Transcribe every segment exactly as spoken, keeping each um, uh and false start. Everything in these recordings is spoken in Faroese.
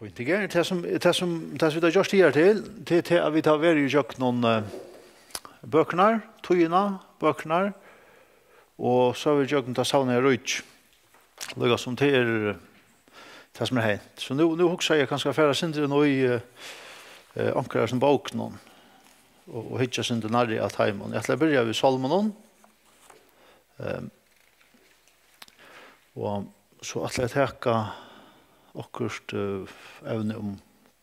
Fínt, tað er tað sum, tað sum, tað sum vit hava gjørt higartil, tað er tað, at vit hava verið ígjøgnum, eh, bøkurnar, tíðina, bøkurnar, og so hava vit gjøgnum tað savnaða ríki. Líka sum tað er, eh, tað sum er hent. So nú, nú hugsi eg kanska at fara eitt sindur inn í, eh, eh, onkrar av hesum bókunum og, og hyggja eitt sindur nærri at teimum. Eg ætli at byrja við Sálmunum. Ehm, og so ætli eg at taka okkurt, eh, evni um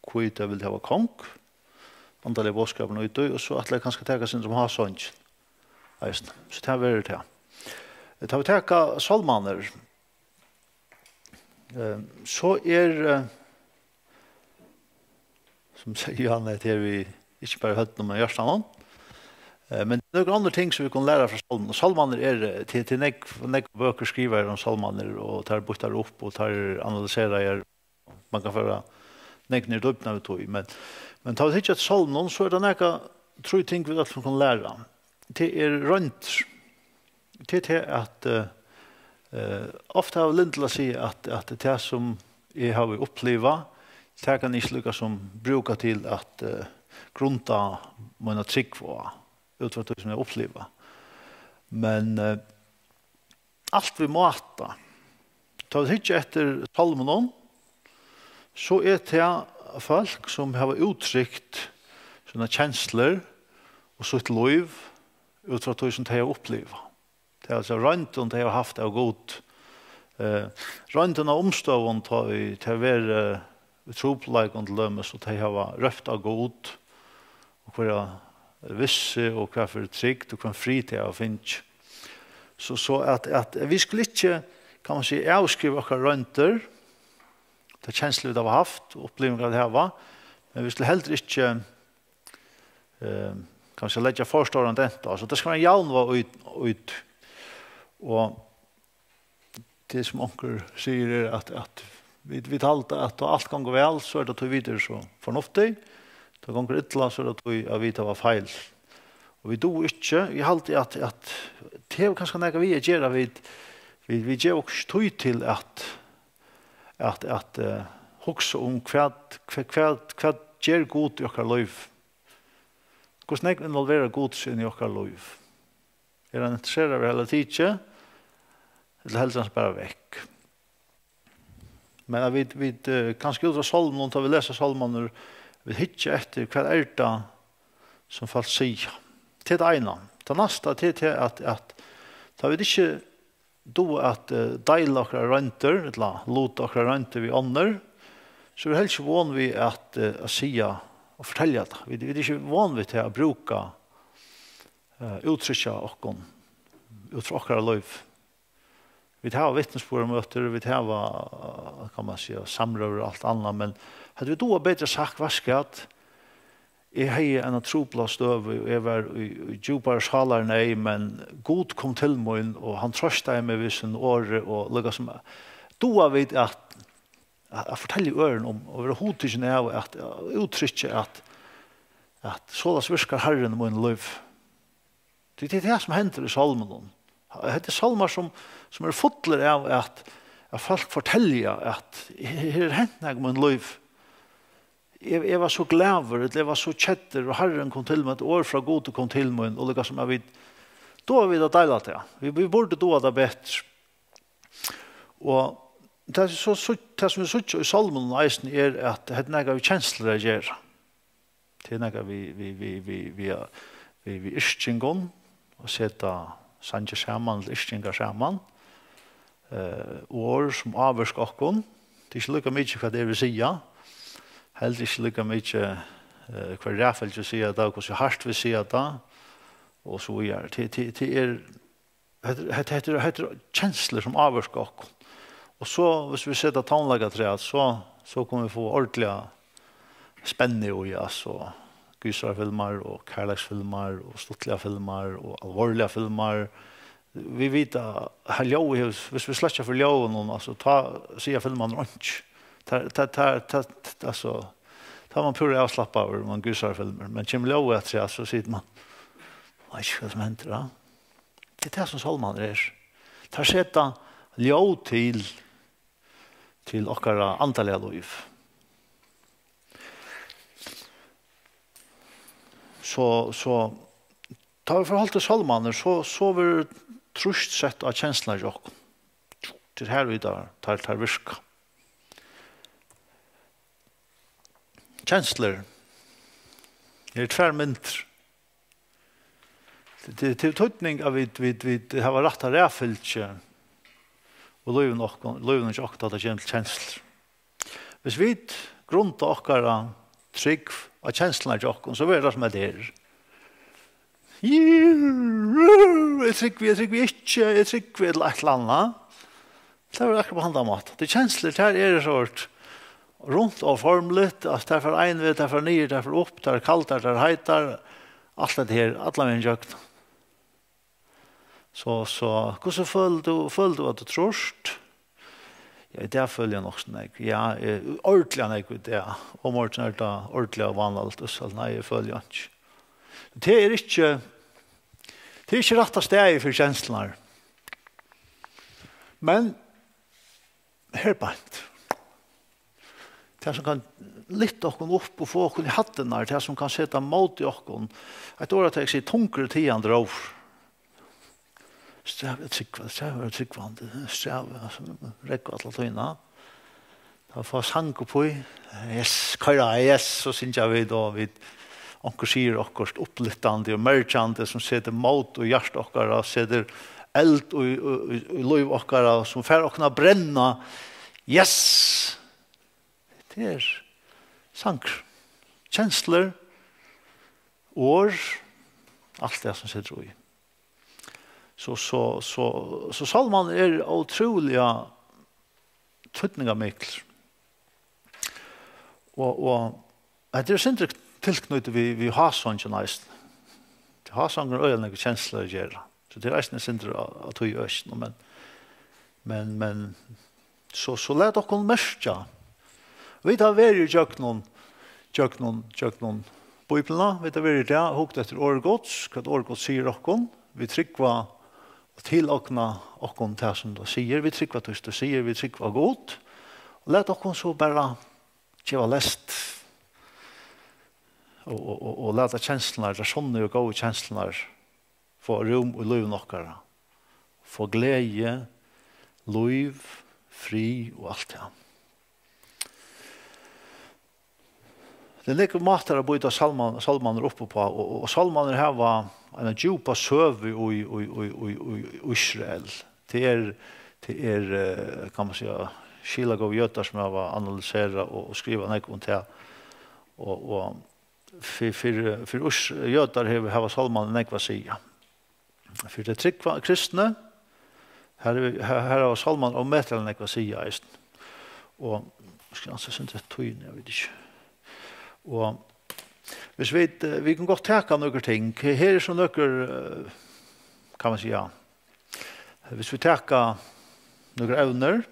hví tey vildu hava kong, andaliga boðskapin í tí, og so ætli eg kanska at taka eitt sindur um hásongin eisini. So tað verður tað. Eh, tá vit taka Sálmarnar, eh, so er, eh, sum sigur Johan, at her við ikki bara høvdinum, men hjartanum. Eh, men tað eru nøkur onnur ting sum vit kunnu læra frá Sálmunum. Og Sálmarnir eru, eh, til, til nógv, nógv bøkur skrivaðar um Sálmarnir, og tær býttar upp, og tær analyseraðar. Man kann fara nógv niður í dýpdina við tí, men, men tá vit hyggja eftir Sálmunum, so er tað nakað, trý ting vit øll kunnu læra. Tað er royndir. Tað er tað at, eh, eh, ofta hava vit lyndi til at siga at, at tað sum eg havi upplivað, tað kann eg ikki líka sum brúka til at, eh, grunda mína trúgv á, út frá tí sum eg upplivað. Men, eh, alt við máta. Tá vit hyggja eftir Sálmunum, so er tað fólk sum hava úttrykt sínar kenslur og sítt lív út frá tí sum tey hava upplivað. Tað er altso royndin, tey hava havt av Gud. Eh, royndin av umstøðum, tá ið tey verið, eh, í trupulleikum til dømis, og tey hava rópt á Gud, og hvørja vissu, og hvat fyri trygd, og hvønn frið tey hava fingið. So, so at, at vit skulu ikki, kann man siga, avskriva okkara royndir, tær kenslur vit hava havt, og upplivingar vit hava, men vit skulu heldur ikki, eh, kann man siga, leggja for stóran dent á. So tað skal vera javnvág í, í, og tað sum onkur sigur er, at, at vit, vit halda, at tá alt gongur væl, so er tað tí vit eru so fornuftig. Tá gongur illa, so er tað tí, at vit hava feil. Og vit duga ikki, eg haldi, at, at tað hevur kanska nakað við at gera, vit, vit, vit geva okkum ikki tíð til at, at, at, eh, hugsa um hvat, hvat, hvat, hvat ger Gud í okkara lív? Hvussu nógv involverar Gud seg inn í okkara lív? Er hann interesseraður í heila tikið, ella heldur hann seg bara vekk? Men at vit, vit, eh, kanska út frá Sálmunum, tá vit lesa Sálmarnar, vit hyggja eftir, hvat er tað, sum fólk siga? Tað er tað eina. Tað næsta, tað er tað, at, at tá vit ikki duga at, eh, deila okkara royndir, ella luta okkara royndir við onnur, so eru vit helst ikki von við at, eh, at siga og fortelja tað. Vit, vit eru ikki von við tað at brúka, eh, úttrykkja okkum út frá okkara lív. Vit hava vitnisburðarmøtir, vit hava, eh, kann man siga, samrøður og alt annað, men høvdu vit dugað betur sagt, veitst hvat, eg hevði eina trupla støðu, og eg var í, í djúpari sálarneyð, men Gud kom til mín, og hann trøstaði meg við sínum orði, og líka sum, duga vit at, at, at fortelja øðrum um, og vera hugtikin av at, at úttrykkja at, at soleiðis virkar Harrin í mínum lív. Tí tað er tað sum hendir í sálmunum. Hetta er sálmar sum, sum eru fullir av at, at fólk fortelja at her, her er hent nakað í mínum lív. Eg, eg var so glaður, ella eg var so keddur, og Harrin kom til mín, eitt orð frá Gudi kom til mín, og líka sum at vit, duga vit at deila tað. Vit, vit burdu duga tað betur. Og tað er so, so, tað sum vit síggja í sálmunum eisini er, at hetta er nakað við kenslur at gera. Tað er nakað við, við, við, við, við, við, við yrkingum, at seta sangir saman, ella yrkingar saman. Eh, orð sum ávirka okkum. Tað er ikki líka mikið, hvat tað er, vit siga. Heldur ikki líka mikið, eh, hvat raðfylgja vit siga tað, hvussu hart vit siga tað, og so víðari. Tað, tað, tað er, hetta, hetta, hetta er, hetta er kenslur sum ávirka okkum. Og so, hvis vit seta tónleik afturat, so, so kunnu vit fáa ordiliga spennu í, altso, gísarafilmar og kærleiksfilmar og stuttligar filmar og alvorligar filmar. Vit vita, har ljóðið hevur, hvis vit sløkkja fyri ljóðinum, altso, tá siga filmarnir einki. Tá, tá, tá, tá, altso, tá er man púra avslappaður, man gísarafilmar. Men kemur ljóðið afturat, so situr man, veit ikki, hvat sum hendir, ja. Tað er tað, sum sálmarnir eru. Teir seta ljóð til, til okkara andaliga lív. So, so, tá vit fara at halda í sálmarnar, so, so verður trýst sett á kenslurnar hjá okkum. Tað er her, vit teir, teir, teir virka. Kenslur. Her eru tvær myndir. Tað, tað, tað hevur týdning, at vit, vit, vit hava rætta raðfylgju og lívið okkum, lívið hjá okkum, tá tað kemur til kenslur. Hvis vit grunda okkara trúgv á kenslurnar hjá okkum, so verður tað sum hetta er. Jú, eg trúgvi, eg trúgvi ikki, eg trúgvi ella eitt ella annað. Tað verður akkurát á handan mátan. Tað kenslur, tær eru so runt og formligt, at tær fara ein veg, tær fara niður, tær fara upp, tær eru kaldar, tær eru heitar, alt hetta her, allan vegin gjøgnum. So, so, hvussu følir tú, følir tú at tú trýrt? Ja, í dag føli eg nokk so nógv. Ja, eg, ordiliga nógv í dag. Og morgin er tað ordiliga vánaligt, so nei, eg føli einki. Tað er ikki, tað er ikki rætta staðið fyri kenslurnar. Men her beint. Tað sum kann lyfta okkum upp og fáa okkum í hæddirnar, tað sum kann seta mót í okkum. Eitt orðatak sigur: tungur er tigandi róður. Strævið at trúgva, strævið at trúgva, strævið, altso, rógva alla tíðina. Tá fáa sang upp í, yes, koyra, yes, so syngja vit, og vit, onkur sigur okkurt upplyftandi og mergjandi, sum setir mót í hjarta okkara, setir eld í, í, í, í lív okkara, sum fær okkum at brenna. Yes! Tað er sangur, kenslur, orð, alt tað sum setir í. So, so, so, so sálmarnir eru ótrúliga týdningarmiklir. Og, og hetta er sindur tilknýtt við, við hásongina eisini. Tí hásangur er øgiliga nógv við kenslur at gera. So tað er eisini sindur á, á tí økinum, men, men, men, so, so lat okkum merkja. Vit hava verið í gjøgnum, gjøgnum, gjøgnum Bíbliuna, vit hava verið í dag, hugt eftir orði Guds, hvat orð Guds sigur okkum. Vit trúgva og tilogna okkum tað sum tað sigur. Vit trúgva tí sum tað sigur, vit trúgva Gud. Og lat okkum so bara geva lest og, og, og, og lata kenslurnar, tær sunnu og góðu kenslurnar, fáa rúm í lívinum okkara. Fáa gleði, lív, frið og alt tað. Tað eru nógvir mátar at býta sálman-, sálmarnar upp uppá, og, og, og sálmarnir hava eina djúpa søgu í, í, í, í, í Ísrael. Tað er, tað er, eh, kann man siga, skilagóðir jødar sum hava analyserað og, og skrivað nógv um tað. Og, og fyri, fyri, fyri Ís-, jødar hevur, hava sálmarnir nógv at siga. Fyri tey trúgva kristnu, har, har, har hava sálmarnir ómetaliga nógv at siga eisini. Og, skal eg ansa, sindur eftir tíðini, eg veit ikki. Og hvis vit, eh, vit kunnu gott taka nøkur ting. Her er so nøkur, eh, kann man siga, hvis vit taka nøkur evnir,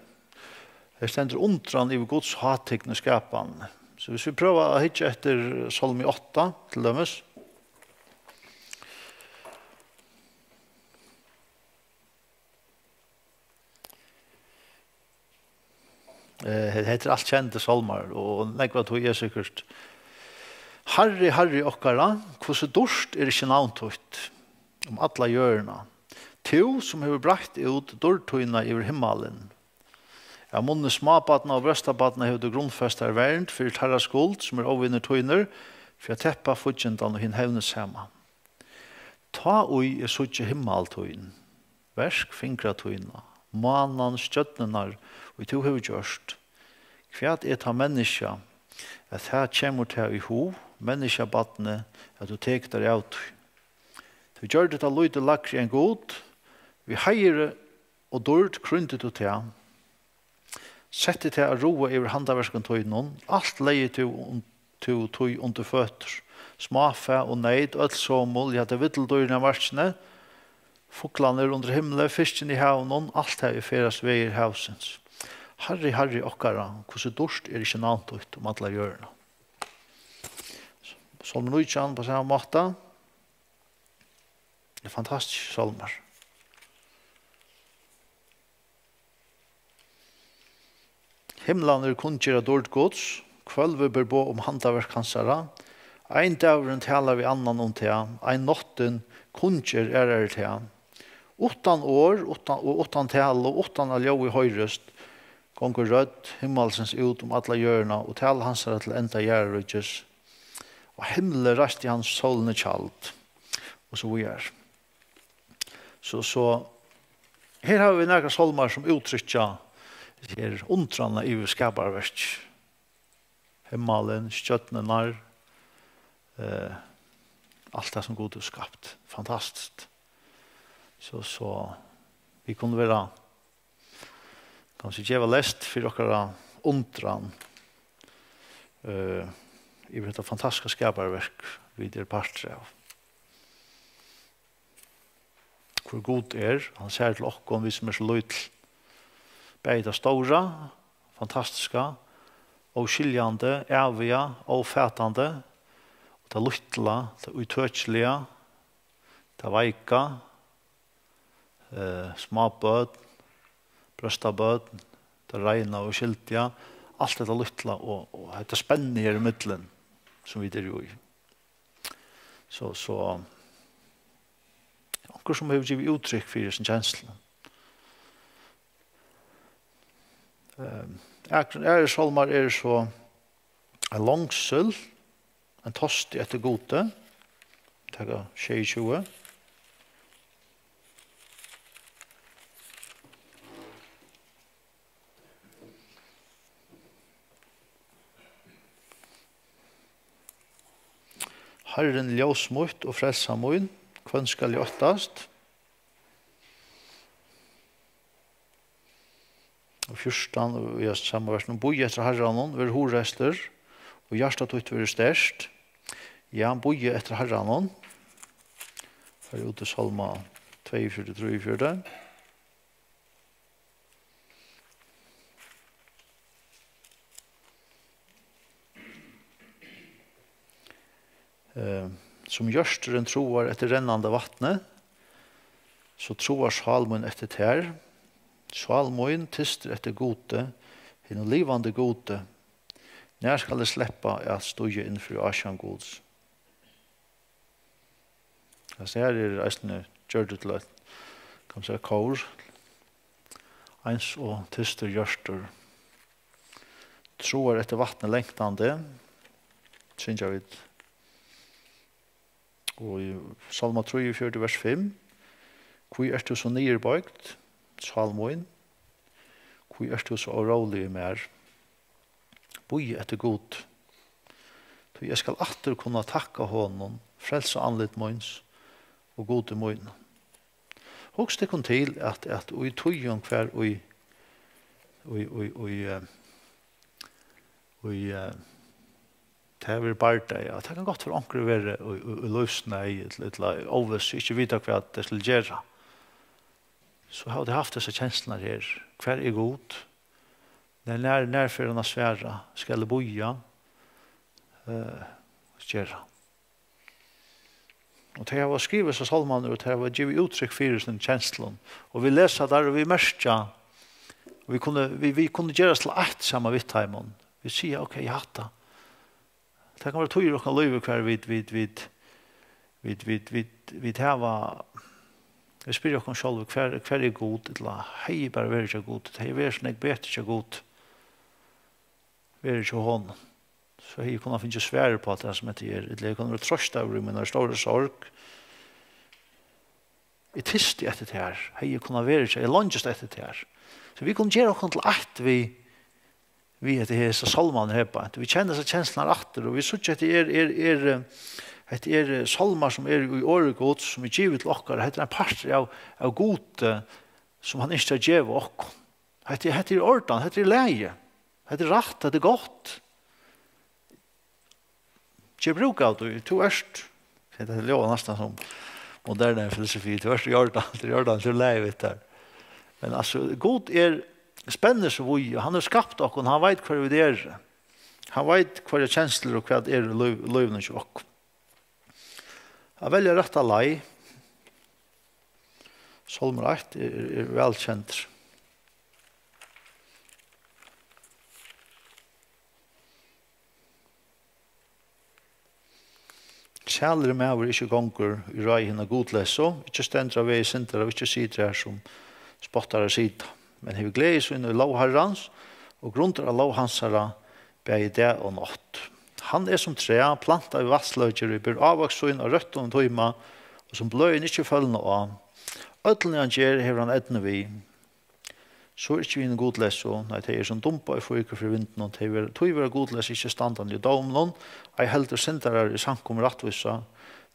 her stendur undran yvir Guds hátignu skapan. So hvis vit prøva at hyggja eftir Sálmi átta, til dømis. Eh, he-, hetta er alt kendi sálmar, og nógv av tí er sikkurt: Harri, Harri okkara, hvussu dýrt er ikki navn títt um alla jørðina, tú, sum hevur breitt út dýrd tína yvir himmalin. Av munni smábarna og bróstabarna hevur tú grundfest tær vernd fyri teirra skuld, sum eru óvinir tínir, fyri at teppa fíggindan og hin hevnisama. Tá ið eg síggi himmal tín, verk fingra tína, mánan, stjørnurnar, ið tú hevur gjørt, hvat er tá menniskja, at tað kemur tær í hug, menniskjabarni, at tú tekur tær av tí? Tú gjørdi tað lítið lægri enn Gud, við heiðri og dýrd krýndi tú tað. Setti tað at ráða yvir handaverkum tínum, alt legði tú, tú tí undir føtur. Smáfæ og neyt, øll somul, ja, tey villu dýrini av markini, fuglarnir undir himli, fiskin í havinum, alt tað ið ferðast vegir havsins. Harri, Harri okkara, hvussu dýrt er ikki navn títt um alla jørðina. Sálmur nítjan, á sama máta. Tað er fantastiskur sálmur. Himlarnir kunngera dýrd Guds, hvølvið ber boð um handaverk hansara. Ein dagurin talar við annan um tað, ein náttin kunngerð aðrari tað. Uttan orð, uttan, og uttan talu, uttan at ljóðið hoyrist, gongur rødd himmalsins út um alla jørðina, og tala hansara til enda jarðaríkis. Og himli reisti hann sólini tjald, og so víðari. So, so her hava vit nakrar sálmar, sum úttrykkja her undranina yvir skaparverki. Himmalin, stjørnurnar, eh, alt tað, sum Gud hevur skapt. Fantastiskt. So, so vit kunnu vera, kanska geva lest fyri okkara undran, eh, yvir hetta fantastiska skaparverk, vit eru partur av. Hvør Gud er, hann sær til okkum, vit sum eru so lítil. Bæði tað stóra, fantastiska, óskiljandi, æviga, ófatandi, og tað lítla, tað ítøkiliga, tað veika, eh, smábørn, brjóstabørn, tað reina og skyldiga, alt hetta lítla og, og hetta spennið her í millum, sum vit eru í. So, so, onkur sum hevur givið úttrykk fyri hesum kenslum. Ehm, aðrir sálmar eru so ein longsul, ein tosti eftir Gudi, taka sjeyogtjúgu. Harrin ljós mítt og frelsa mín, hvønn skal eg óttast? Og fjúrtan, og í sama versinum: Bíða eftir Harranum, ver hugreystur, og hjarta títt verður sterkt. Ja, bíða eftir Harranum. Fari út í Sálma tveyogfjøruti, trýogfjøruti. Eh, sum jørturin tráar eftir rennandi vatni, so tráar sál mín eftir tær. Sál mín tystir eftir Gudi, hinum livandi Gudi. Nær skal eg sleppa at stíga inn fyri ásjón Guds? Hasi her eru eisini gjørdir til eitt, kann man siga, kór. Eins og tystur jørtur tráar eftir vatni langtandi, syngja vit. Og í Sálma trýogfjøruti, vers fimm: Hví ert tú so niðurboygd, sál mín? Hví ert tú so órólig í mær? Bíða eftir Gud, tí eg skal aftur kunna takka honum, frelsa andlit míns og Gudi mínum. Hugsið tykkum til, at, at í tíðum, hvar í, í, í, í, eh, í, eh, tað hevur verið bardagi, ja, tað kann gott vera, onkur hevur verið í, í, í lívsneyð, ella, ella óvissu, ikki vita, hvat tey skulu gera. So hava tey havt hesar kenslurnar her: Hvar er Gud? Nær, nær, nær fer hann at svara? Skal eg bíða? Eh, hvat ger hann? Og tey hava skrivað hesar sálmarnar, og tey hava givið úttrykk fyri sínum kenslum. Og vit lesa teir, og vit merkja, og vit kunnu, vit, vit kunnu gerast til eitt saman við teimum. Vit siga: Ok, hatta. Tað kann vera tíðir í okkara lívi, hvar vit, vit, vit, vit, vit, vit, vit hava, vit spyrja okkum sjálv: Hvar, hvar er Gud? Ella: Hevði eg bara verið hjá Gud, tað hevði verið so nógv betri hjá Gud, verið hjá honum, so hevði eg kunnað fingið svar upp á tað, sum hetta er, ella eg kundi verið troystaður í mínari stóru sorg. Eg tysti eftir tær, hevði eg kunnað verið hjá, eg leingist eftir tær. So vit kunnu gera okkum til eitt við, við hetta her, hesar sálmarnar her beint. Vit kenna hesar kenslurnar aftur, og vit síggja, hetta er, er, er, eh, hetta er, eh, sálmar, sum eru í orði Guds, sum er givið til okkara. Hetta er ein partur av, av Gudi, eh, sum hann ynskir at geva okkum. Hetta er, hetta er í ordan, hetta er í lagi. Hetta er rætt, hetta er gott. Ger brúk av tí. Tú ert, hetta ljóðar næstan sum moderne filosofi, tú ert í ordan, tú ert í ordan, tú er í lagi við tær. Men altso, Gud er, spennir so víða, hann hevur skapt okkum, hann veit, hvar vit eru. Hann veit, hvørjar kenslur og hvat er í lív, lívinum hjá okkum. At velja rætta leið. Sálmur eitt er, er, er væl kendur. Sælur er maður, ið ikki gongur í ráði hinna gudleysu, ikki stendur á vegi syndara og ikki situr har, sum spottarar sita, men hevur gleði sína í lóg Harrans, og grundar á lóg hansara bæði dag og nátt. Hann er sum træ, plantað í vatnsløkir, ið ber ávøkst sín á røttum tíma, og sum bløðini ikki følna á. Øllum, ið hann ger, hevur hann eydnu við. So er ikki við hinum gudleysu, nei, tey eru sum dumpað í fíkur fyri vindinum, tey verða, tí verða gudleys ikki standandi í dóminum, ei heldur syndarar í samkomu rættvísa,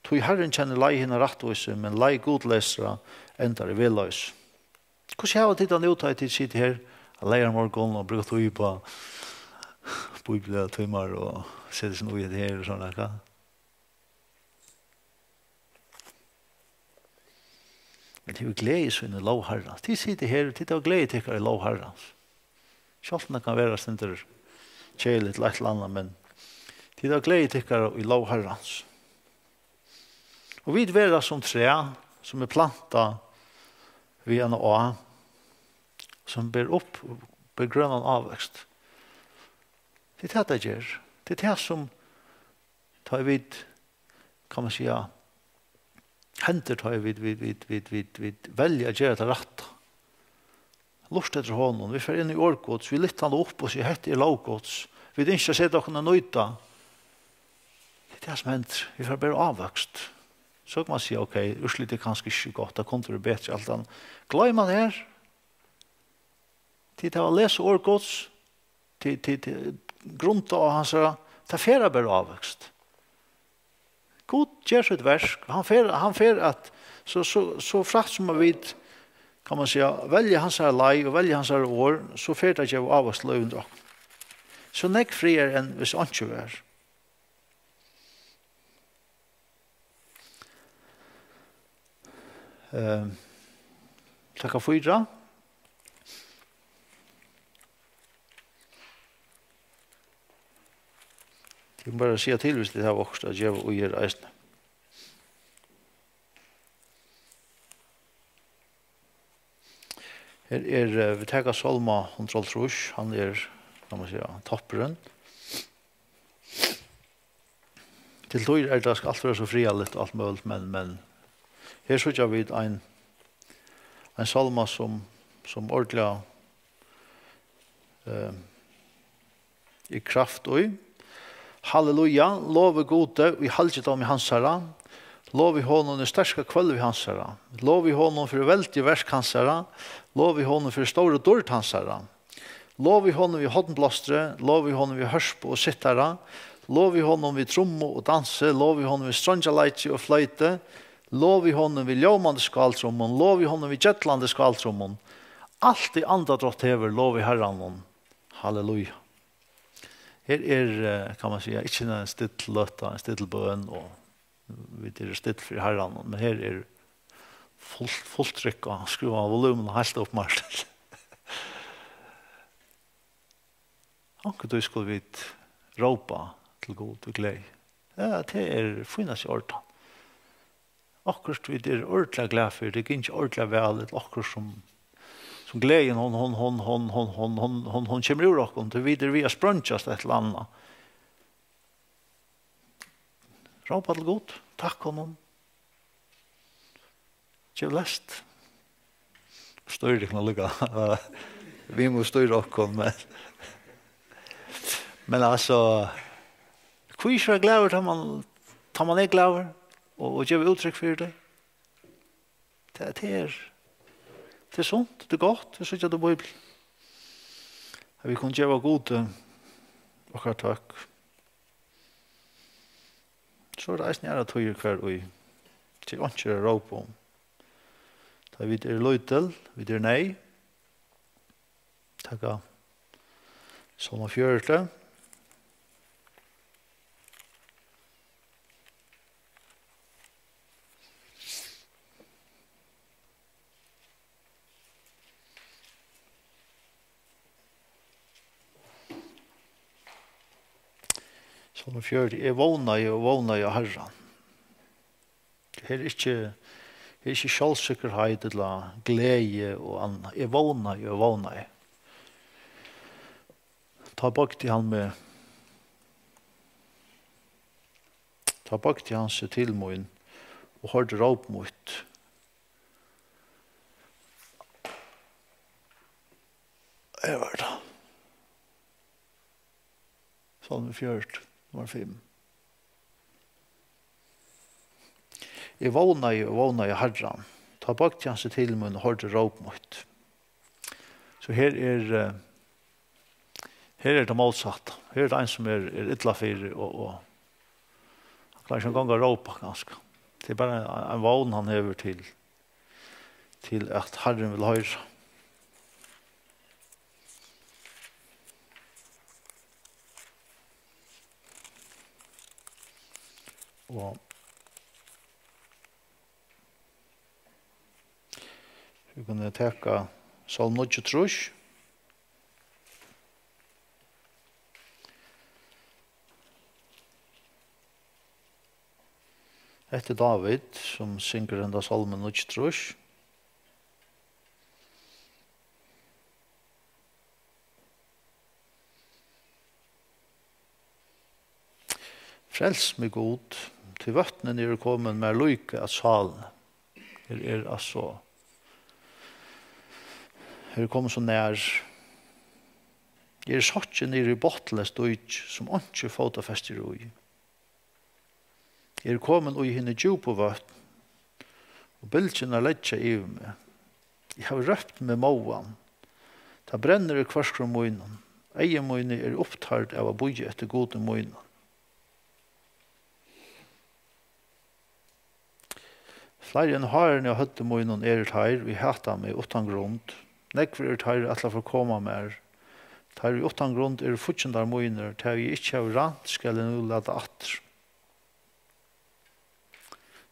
tí Harrin kennir leið hinna rættvísu, men leið gudleysra endar í vegloysi. Hvussu hava tit tað nú, tá ið tit sita her á leygarmorgun og brúka tíð upp á bíbliutímar og seta seg nú í hetta her og sovorðið, hvat? Men tað er gleði sín í lóg Harrans. Tit sita her, tit hava gleði tykkara í lóg Harrans. Sjálvt um tað kann vera eitt sindur keðiligt til eitt ella annað, men tit hava gleði tykkara í lóg Harrans. Og vit verða sum træ, sum er plantað við eina á, sum ber upp, ber grønan ávøkst. Tað er tað, tað ger. Tað er tað, sum, tá ið vit, kann man siga, hendir, tá ið vit, vit, vit, vit, vit, vit velja at gera tað rætta. Lurta eftir honum. Vit fara inn í orð Guds, vit lyfta hann upp og siga: "Hetta er lóg Guds." Vit ynskja at seta okkum at nýta. Tað er tað, sum hendir. Vit fara at bera ávøkst. So kann man siga: "Ok, úrslitið er kanska ikki so gott, tað kundi verið betri, alt annað." Gloym hann her. Tit hava lesið orð Guds, tit, tit, tit grunda á hansara, tað fer at bera ávøkst. Gud ger sítt verk, hann fer, hann fer at, so, so, so frægt sum at vit, kann man siga, velja hansara leið og velja hansara orð, so fer tað at geva ávøkst í lívinum hjá okkum. So nógv frægari enn hvis einki var. Eh, klokkan fýra. Tit mugu bara siga til, hvis tit hava okkurt at geva í her eisini. Her er, eh, vit taka sálma hundrað og hálvtrýss, hann er, kann man siga, toppurin. Til tíðir er tað, skal alt vera so friðarligt og alt møguligt, men, men her síggja vit ein, ein sálma, sum, sum ordiliga, eh, er kraft í. Halleluja, lovið Gudi í halgidómi hansara. Lovið honum í sterka hvølvi hansara. Lovið honum fyri veldig verk hansara. Lovið honum fyri stóru dýrd hansara. Lovið honum við hornblástri, lovið honum við hørpu og sittara, lovið honum við trummu og dansi, lovið honum við strongjaleiki og floytu, lovið honum við ljómandi skáltrummum, lovið honum við gjøllandi skáltrummum. Alt ið andadrátt hevur, lovið Harranum. Halleluja. Her er, eh, kann man siga, ikki ein still løta, ein still bøn, og vit eru still fyri Harranum, men her er fult, fult trykk á, skrúva volumen heilt upp, Martin. Onkuntíð skulu vit rópa til Gud við gleði. Ja, tað er fínast í ordan. Okkurt vit eru ordiliga glað fyri, tað gongur ordiliga væl, ella okkurt sum, sum gleðin, hon, hon kemur úr okkum, tí vit eru við at spreingja eitt ella annað. Rópa til Gud, takka honum. Gev lest. Stýra tykkum líka. Vit mugu stýra okkum, men, men altso, hví ikki vera glaður, tá man, tá man er glaður, og, og geva úttrykk fyri tí? Tað, tað er, tað er sunt, tað er gott, eg síggi, at tað er Bíblian. At vit kunnu geva Gudi okkara tøkk. So eru tað eisini aðrar tíðir, hvar ið tað einki er at rópa um. Tá vit eru lítil, vit eru neyð. Taka Sálma fjøruti. Sálmur fjøruti, eg vónaði og vónaði á Harran. Her er ikki, her er ikki sjálvsikkerheit ella gleði og annað. Eg vónaði og vónaði. Tá boygdi hann meg, Tá beygdi hann seg til mín og hoyrdi róp mítt. Her var tað. Sálmi fjøruti, nummar fimm. Eg vónaði og vónaði á Harran. Tá beygdi hann seg til mín og hoyrdi róp mítt. So her er, eh, her er tað mótsatt. Her er tað ein, sum er, er illa fyri, og, og hann klárar ikki eingong at rópa, kanska. Tað er bara ein, ein vón, hann hevur til, til at Harrin vil hoyra. Og vit kunnu taka Sálm níggjuogtrýss. Hetta er Dávid, sum syngur henda sálmin níggjuogtrýss. Frels meg, Gud, tí vøtnini eru komin mær líka at sálini. Her er altso, her er komin so nær. Eg eri sokkin niður í botnleyst díki, sum einki fótafesti er í. Eg eri komin í hini djúpu vøtn, og bylgjurnar leggja yvir meg. Eg havi rópt meg móðan. Tað brennur í kvørkum mínum. Eygu míni eru upptard av at bíða eftir Gudi mínum. Fleiri enn hárini á høvdi mínum eru teir, ið hata meg uttan grund. Nógvir eru teir, ið ætla at forkoma mær. Teir, ið uttan grund eru fíggindar mínir, tað, ið eg ikki havi rænt, skal eg nú lata aftur.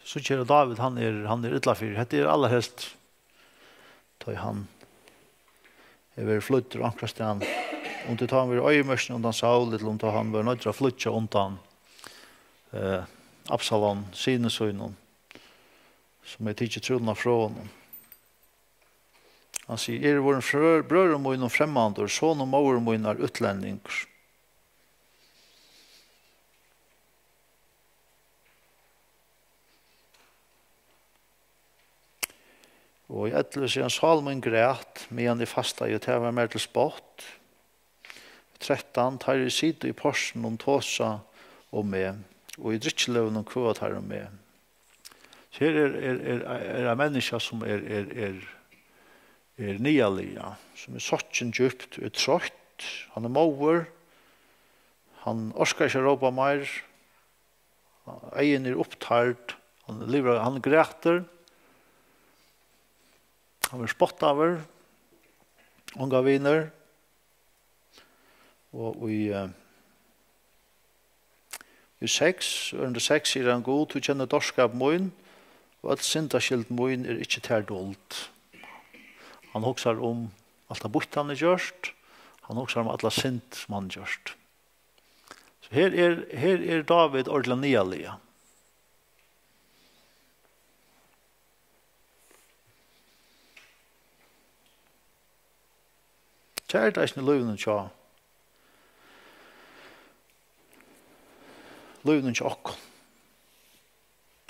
So síggja eg, at Dávid, hann er, hann er illa fyri. Hetta er allarhelst, tá ið hann hevur verið flýddur onkrastaðni. Um tað tá hann var í oyðimørkini undan Saul, ella um tá hann var noyddur at flýggja undan, eh, Absalom, syni sínum, sum hevði tikið trúnna frá honum. Hann sigur: "Eg eri vorðin frø-, brøðrum mínum fremmandur, sonum móður mínar útlendingur." Og í ellivu sigur hann: "Sál mín græt, meðan eg fastaði, og tað var mær til spott." Trettan: "Teir, ið sita í portinum, tosa um meg, og í drykkjulógunum kvøða teir um meg." So her er, er, er, er ein menniskja, sum er, er, er, er niðarlaga, sum er sokkin djúpt, er troytt, hann er móður, hann orkar ikki at rópa meir, eyguni eru upptard, hann livrar, hann grætur, hann verður spottaður, ongar vinir. Og í, eh, í seks, ørindi seks, sigur hann: "Gud, tú kennir dárskap mín, og øll syndaskyld mín er ikki tær duld." Hann hugsar um alt tað býtt, hann hevur gjørt. Hann hugsar um alla synd, sum hann hevur gjørt. So her er, her er Dávid ordiliga niðarlaga. Tað er tað eisini í lívinum hjá, lívinum hjá okkum.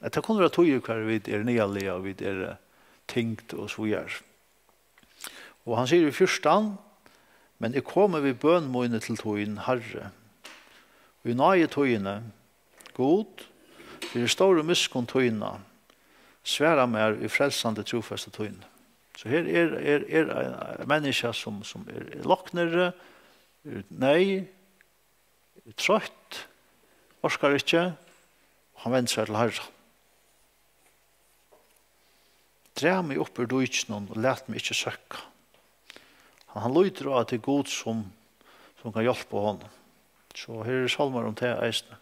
At tað kunnu vera tíðir, hvar vit eru niðarlaga, og vit eru tyngd og so víðari. Og hann sigur í fjúrtan: "Men eg komi við bøn míni til tín, Harri, í náðitíðini. Gud, fyri stóru miskunn tína, svara mær í frelsandi trúfesti tíni." So her er, er, er ein, ein menniskja, sum, sum er, er lágt niðri, er í neyð, er troytt, orkar ikki, og hann vendir sær til Harran. "Drag meg upp úr díkinum og lat meg ikki søkka." Hann, hann lítur á, at tað er Gud, sum, sum kann hjálpa honum. So her eru sálmar um tað eisini.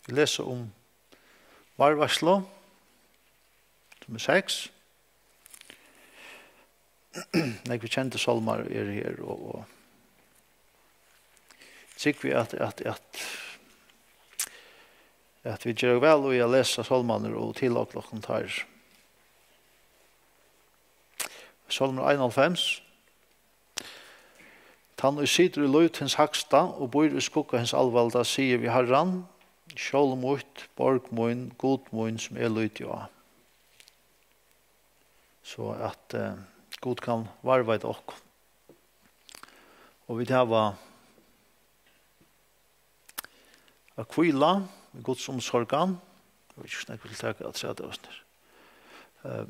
Vit lesa um varðveitslu, sum er seks. Nógvir kendir sálmar eru her, og, og trúgvi, at, at, at, at vit gera væl í at lesa sálmarnar og tilokna okkum teir. Sálmur einoghálvfems. Tann, ið situr í lívd hins hægsta og býr í skugga hins alvalda, sigur við Harran: Skjól mítt, borg mín, Gud mín, sum eg líti á. So at, eh, Gud kann varðveita okkum. Og vit hava at hvíla í Guds umsorgan. Eg veit ikki, hvussu nógv vit taka afturat av hesum her. Eh,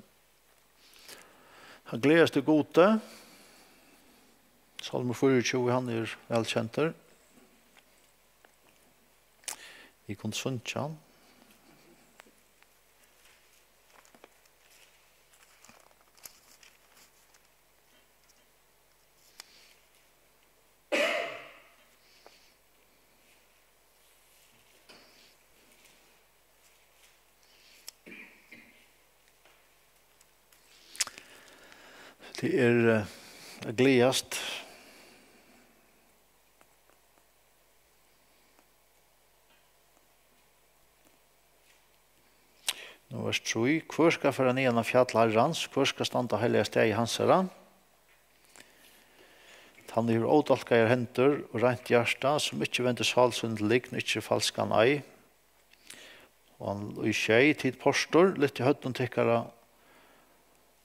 hann gleðist í Gudi. Sálmur fýraogtjúgu, hann er væl kendur. Vit kunnu syngja hann. Tað er, eh, at gleðast. Nú vers trý: Hvør skal fara niðan á fjall Harrans? Hvør skal standa á heilaga staði hansara? Tann hevur ódálkaðar hendur og reint hjarta, sum ikki vendir sál síni til lygn, ikki falskan eið. Og hann í sjey: Tit portur, lyftið høvdum tykkara,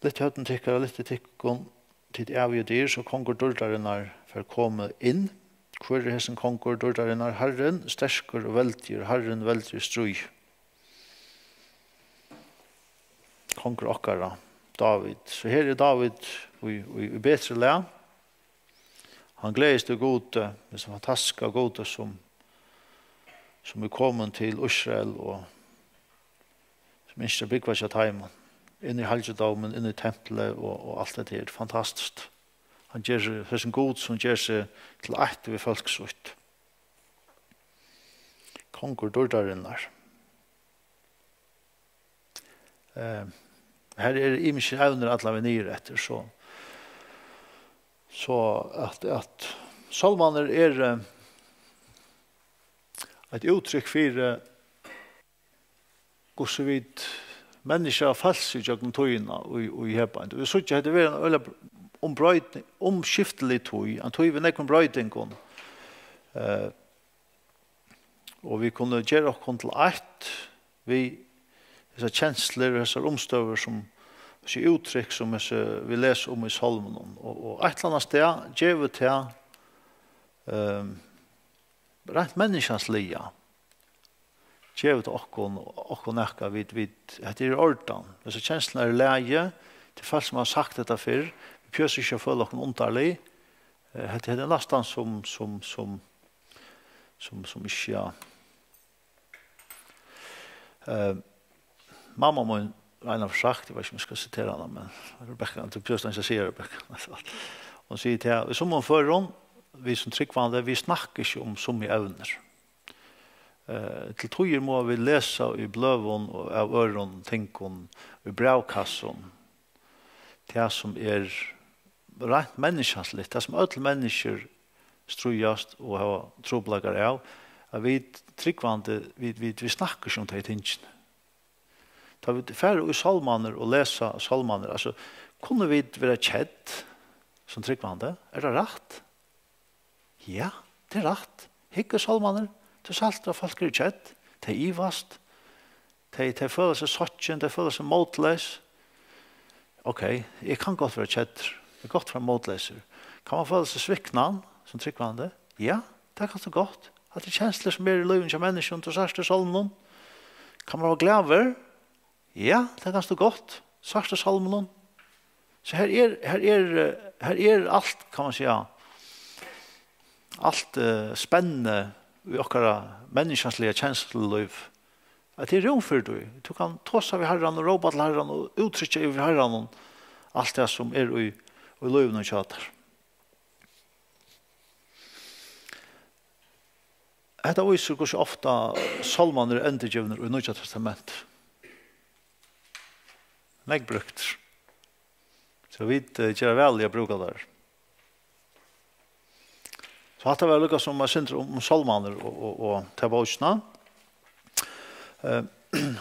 lyftið høvdum tykkara, lyftið tykkum, tit ævigu dyr, so kongur dýrdarinnar fær komið inn. Hvør er hesin kongur dýrdarinnar? Harrin, sterkur og veldigur, Harrin, veldigur í stríð. Kongur okkara, Dávid. So her er Dávid í, í, í betri lag. Hann gleðist í Gudi, við sum fantastiska Gudi, sum, sum er komin til Ísrael og sum ynskir at búgva hjá teimum, inn í halgidómin, inn í templið og, og alt hetta her. Fantastiskt. Hann ger seg, hesin Gud, sum ger seg til eitt við fólk sítt. Kongur dýrdarinnar. Eh, her eru ymiskir evnir allar veg niður eftir, so, so at, at sálmarnir eru, eh, eitt úttrykk fyri, hvussu vit menniskju hava følt seg gjøgnum tíðina í, í Hebreum. Vit síggja, hetta er ein øgiliga umbroyt-, umskiftilig tíð, ein tíð við nógvum broytingum. Eh, og vit kunnu gera okkum til eitt við hesar kenslur og hesar umstøður, sum, hesi úttrykk, sum hesi, vit lesa um í Sálmunum. Og, og eitt ella annað stað gevur tað, ehm, reint menniskjansliga, gevur tað okkum, okkum nakað, vit, vit, hetta er í ordan. Hesar kenslurnar eru í lagi, til fólk, sum hava sagt hetta fyrr, vit pjøsa ikki at føla okkum undarlig. Eh, hetta, hetta er næstan sum, sum, sum, sum, sum ikki, ja. Eh, mamma mín, eina ferð sagt, eg veit ikki, um eg skal sitera hana, men Rebekka, tú behøvir ikki at siga Rebekka. Hon sigur til, í summum førum, vit sum trúgvandi, vit snakka ikki um summi evnir. Eh, til tíðir mugu vit lesa í bløðum og av øðrum tingum, í brævkassum, tað sum er reint menniskjansligt, tað sum øll menniskju stríðast og hava trupulleikar av, at vit trúgvandi, vit, vit, vit snakka ikki um tey tingini. Tá vit fara í sálmarnar og lesa sálmarnar, altso, kunnu vit vera kedd sum trúgvandi? Er tað rætt? Ja, tað er rætt. Hygg í sálmarnar. Tú sært, at fólk eru kedd. Tey ivast. Tey, tey føla seg sokkin, tey føla seg mótleys. Ok, eg kann gott vera keddur. Tað er gott at vera mótleysur. Kann man føla seg sviknan sum trúgvandi? Ja, tað kanst tú gott. Hatta eru kenslur, sum eru í lívinum hjá menniskjum. Tú sært í sálmunum. Kann man vera glaður? Ja, tað kanst tú gott. Sært í sálmunum. So her er, her er, eh, her er alt, kann man siga, alt, eh, spennið í okkara menniskjansliga kenslulív. At tað er rúm fyri tí. Tú kanst tosa við Harran og rópa til Harran og úttrykkja yvir Harran alt tað, sum er í, í lívinum hjá tær. Hetta vísir, hvussu ofta sálmarnir eru endurgivnir í Nýggja Testamenti. Nógv brúktir. So vit, eh, gera væl í at brúka teir. So hatta var líka sum eitt sindur um, um sálmarnar og, og, og ta bókina. Eh,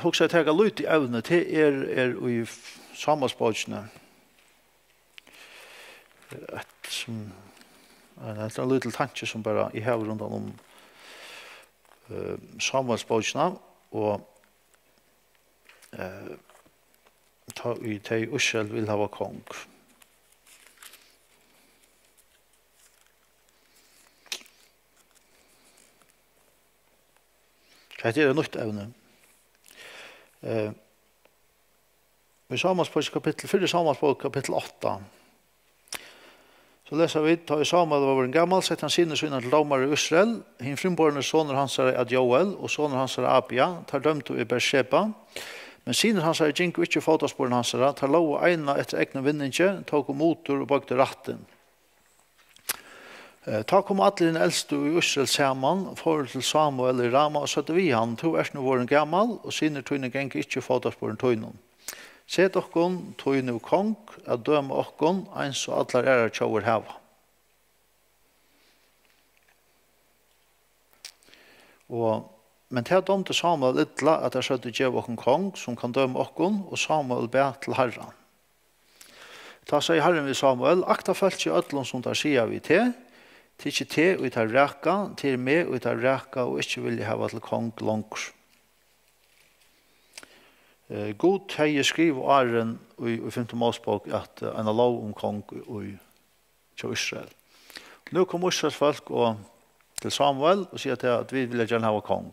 hugsaði at taka lítið evni, tað er, er í Sámuelsbókini. Eitt sum Ein, hetta er ein lítil tanki, sum bara eg havi rundan um, eh, Sámuelsbókina, og, eh, tá ið tey Ísrael vil hava kong. Hetta er eitt nýtt evni. Eh, í Sámuelsbók kapittul, fyrru Sámuelsbók kapittul átta. So lesa vit: Tá ið Sámuel var vorðin gamal, setti hann synir sínar til dómarar í Ísrael. Hin fimborni sonur hansara æt Jóel, og sonur hansara Abia. Teir dømdu í Berseba. Men synir hansara gingu ikki í fótasporum hansara. Teir lógu eina eftir egnum vinningi, tóku mutur og boygdu rættin. Eh, tá komu allir hinir elstu í Ísrael saman, fóru til Sámuel í Rama og søgdu við hann: Tú ert nú vorðin gamal, og synir tínir ganga ikki í fótasporum tínum. Set okkum tí nú kong at døma okkum, eins og allar aðrar tjóðir hava. Og, men tað dámdi Sámuel illa, at teir søgdu: Gev okkum kong, sum kann døma okkum, og Sámuel bað til Harran. Tá segði Harrin við Sámuel: Akta fólkið øllum, sum teir siga við teg. Tað er ikki teg, ið teir vraka, tað er meg, ið teir vraka og ikki vilja hava til kong longur. Eh, Gud hevði skrivað áðrenn í, í fimtu Mósebók, at, eh, eina lóg um kong í, hjá Ísrael. Nú kom Ísraels fólk og, til Sámuel og siga til, at vit vilja gjarna hava kong.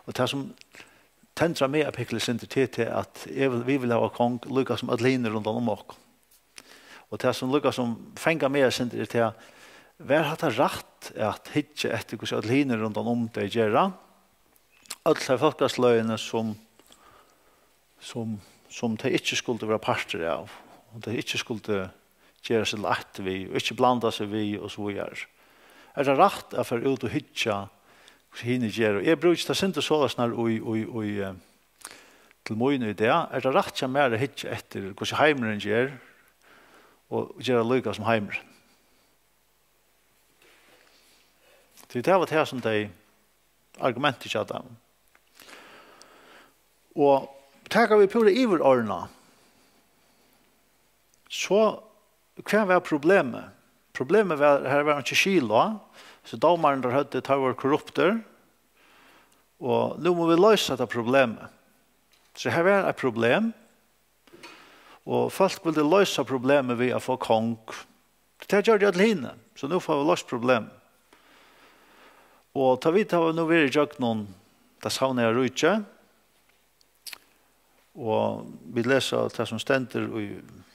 Og tað, sum tendrar meg at pikla eitt sindur til, til at eg vil, vit vilja hava kong líka sum øll hini rundan um okkum. Og tað, sum líka sum fangar meg eitt sindur, er til, var hatta rætt at hyggja eftir, hvussu øll hini rundan um tey gera? Øll tey fólkasløgini, sum, sum, sum tey ikki skuldu vera partur av, og tey ikki skuldu gera seg til eitt við, og ikki blanda seg við, og so víðari. Er tað rætt at fara út og hyggja, hvussu hini gera? Og eg brúki tað sindur soleiðis nær í, í, í, eh, til mín í dag. Er tað rætt hjá mær at hyggja eftir, hvussu heimurin ger, og gera líka sum heimurin? Tí tað var tað, sum tey, argumentið hjá teimum. Og taka vit púra yvirordnað, so hvat var problemið? Problemið var, har var einki skil á, so dómararnir teir høvdu, teir vóru korruptir, og nú mugu vit loysa hetta problemið. So har var eitt problem, og fólk vildu loysa problemið við at fáa kong. Tað gjørdu øll hini, so nú fáa vit loyst problemið. Og tá vit hava nú verið ígjøgnum tað savnaða ríkið, og vit lesa tað, sum stendur í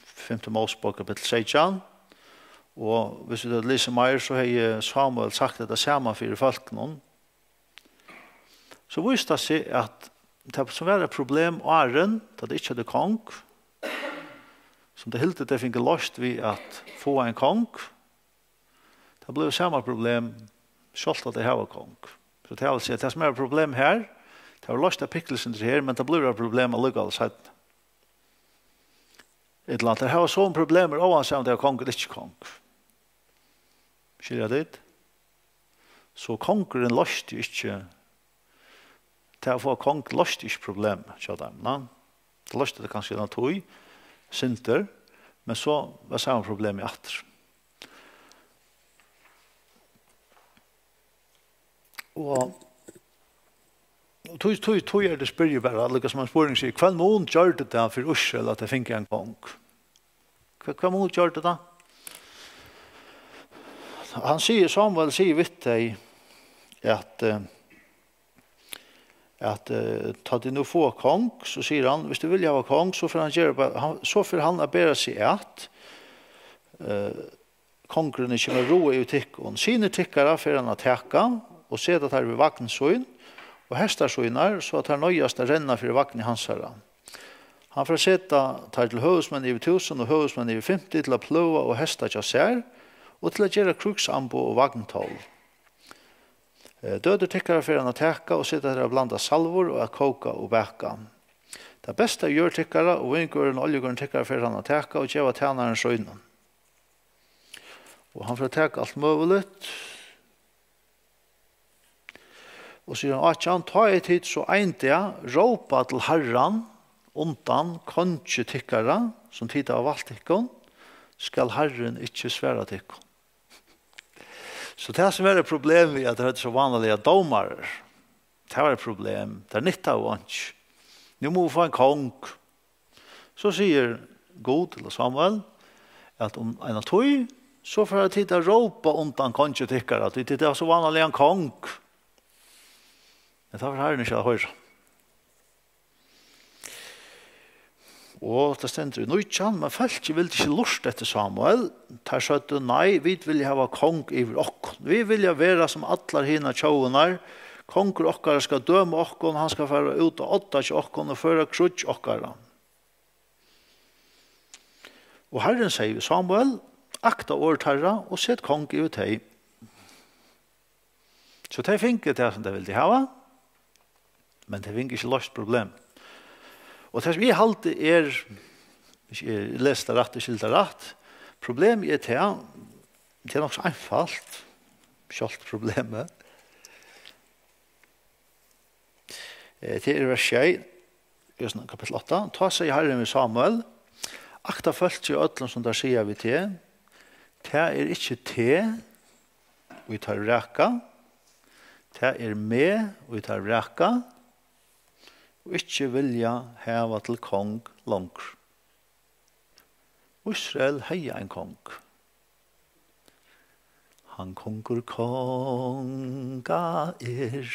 fimtu Mósebók, kapittul seytjan, og hvis vit hava lisið meir, so hevði Sámuel sagt hetta sama fyri fólkunum. So vísti tað seg, at tað, sum var eitt problem áðrenn, tá tey ikki høvdu kong, sum tey hildu, tey fingu loyst við at fáa ein kong, tað bleiv sama problem, sjálvt at tey hava kong. So tað vil siga, tað, sum er eitt problem her, tað var loyst at pikla eitt sindur her, men tað blívur eitt problem allíkavæl seinni. Ella at tey hava somu problemir, óansæð um tey hava kong ella ikki kong. Skilja tit? So kongurin loysti ikki, tað at fáa kong loysti ikki problemið hjá teimum, na? Tað loysti tað kanska eina tíð, sindur, men so var sama problemið aftur. Og, og tí, tí, tí er tað, spyrji bara, líka sum ein spurning sigur, hvønn mun gjørdi tað fyri Ísrael, at tey fingu ein kong? Hvat, hvat mun gjørdi tað? Hann sigur, Sámuel sigur við tey, at, eh, at, eh, tá tit nú fáa kong, so sigur hann, hvis tit vilja hava kong, so fer hann gera bara, hann, so fer hann at bera seg at, eh, kongurin ikki má ráða yvir tykkum. Synir tykkara fer hann at taka og seta teir við vagn sín, og hestar sínar, so at teir noyðast at renna fyri vagni hansara. Hann fer at seta teir til høvuðsmenn yvir túsund og høvuðsmenn yvir fimti til at pløga og hesta hjá sær, og til at gera krígsamboð og vagntól. Eh, døtur tykkara fer hann at taka og seta teir at blanda salvur og at kóka og baka. Tað besta av jørð tykkara og víngørðum og oljugørðum tykkara fer hann at taka og geva tænarum sínum. Og hann fer at taka alt møguligt. Og sigur hann átjan, tá ið tit so ein dag rópa til Harran undan kongi tykkara, sum tit hava valt tykkum, skal Harrin ikki svara tykkum. So tað sum var eitt problem við, at teir høvdu so vánaliga dómarar, tað var eitt problem. Tað nyttaði einki. Nú mugu vit fáa ein kong. So sigur Gud til Samuel, at um eina tíð, so fara tit at rópa undan kongi tykkara, tí tit hava so vánaligan kong. Men tað fær Harrin ikki at hoyra. Og tað stendur í nítjan: Men fólkið vildi ikki lurta eftir Samuel. Teir søgdu: Nei, vit vilja hava kong yvir okkum. Vit vilja vera sum allar hinar tjóðirnar. Kongur okkara skal døma okkum, hann skal fara út á odda hjá okkum og føra kríggj okkara. Og Harrin segði við Samuel: Akta orð teirra og set kong yvir tey. So tey fingu tað, sum tey vildu hava, men tey fingu ikki loyst problem. Og tað, sum eg haldi, er, hvis eg lesi tað rætt og skilji tað rætt, problemið er tað, tað er nokk so einfalt, sjálvt problemið. Eh, tað er vers sjey, í kapittul átta. Tá segði Harrin við Samuel: Akta fólkið og øllum, sum teir siga við teg. Tað er ikki teg, ið teir vraka, tað er meg, ið teir vraka, og ikki vilja hava til kong longur. Ísrael hevði ein kong. Hann kongur konga er.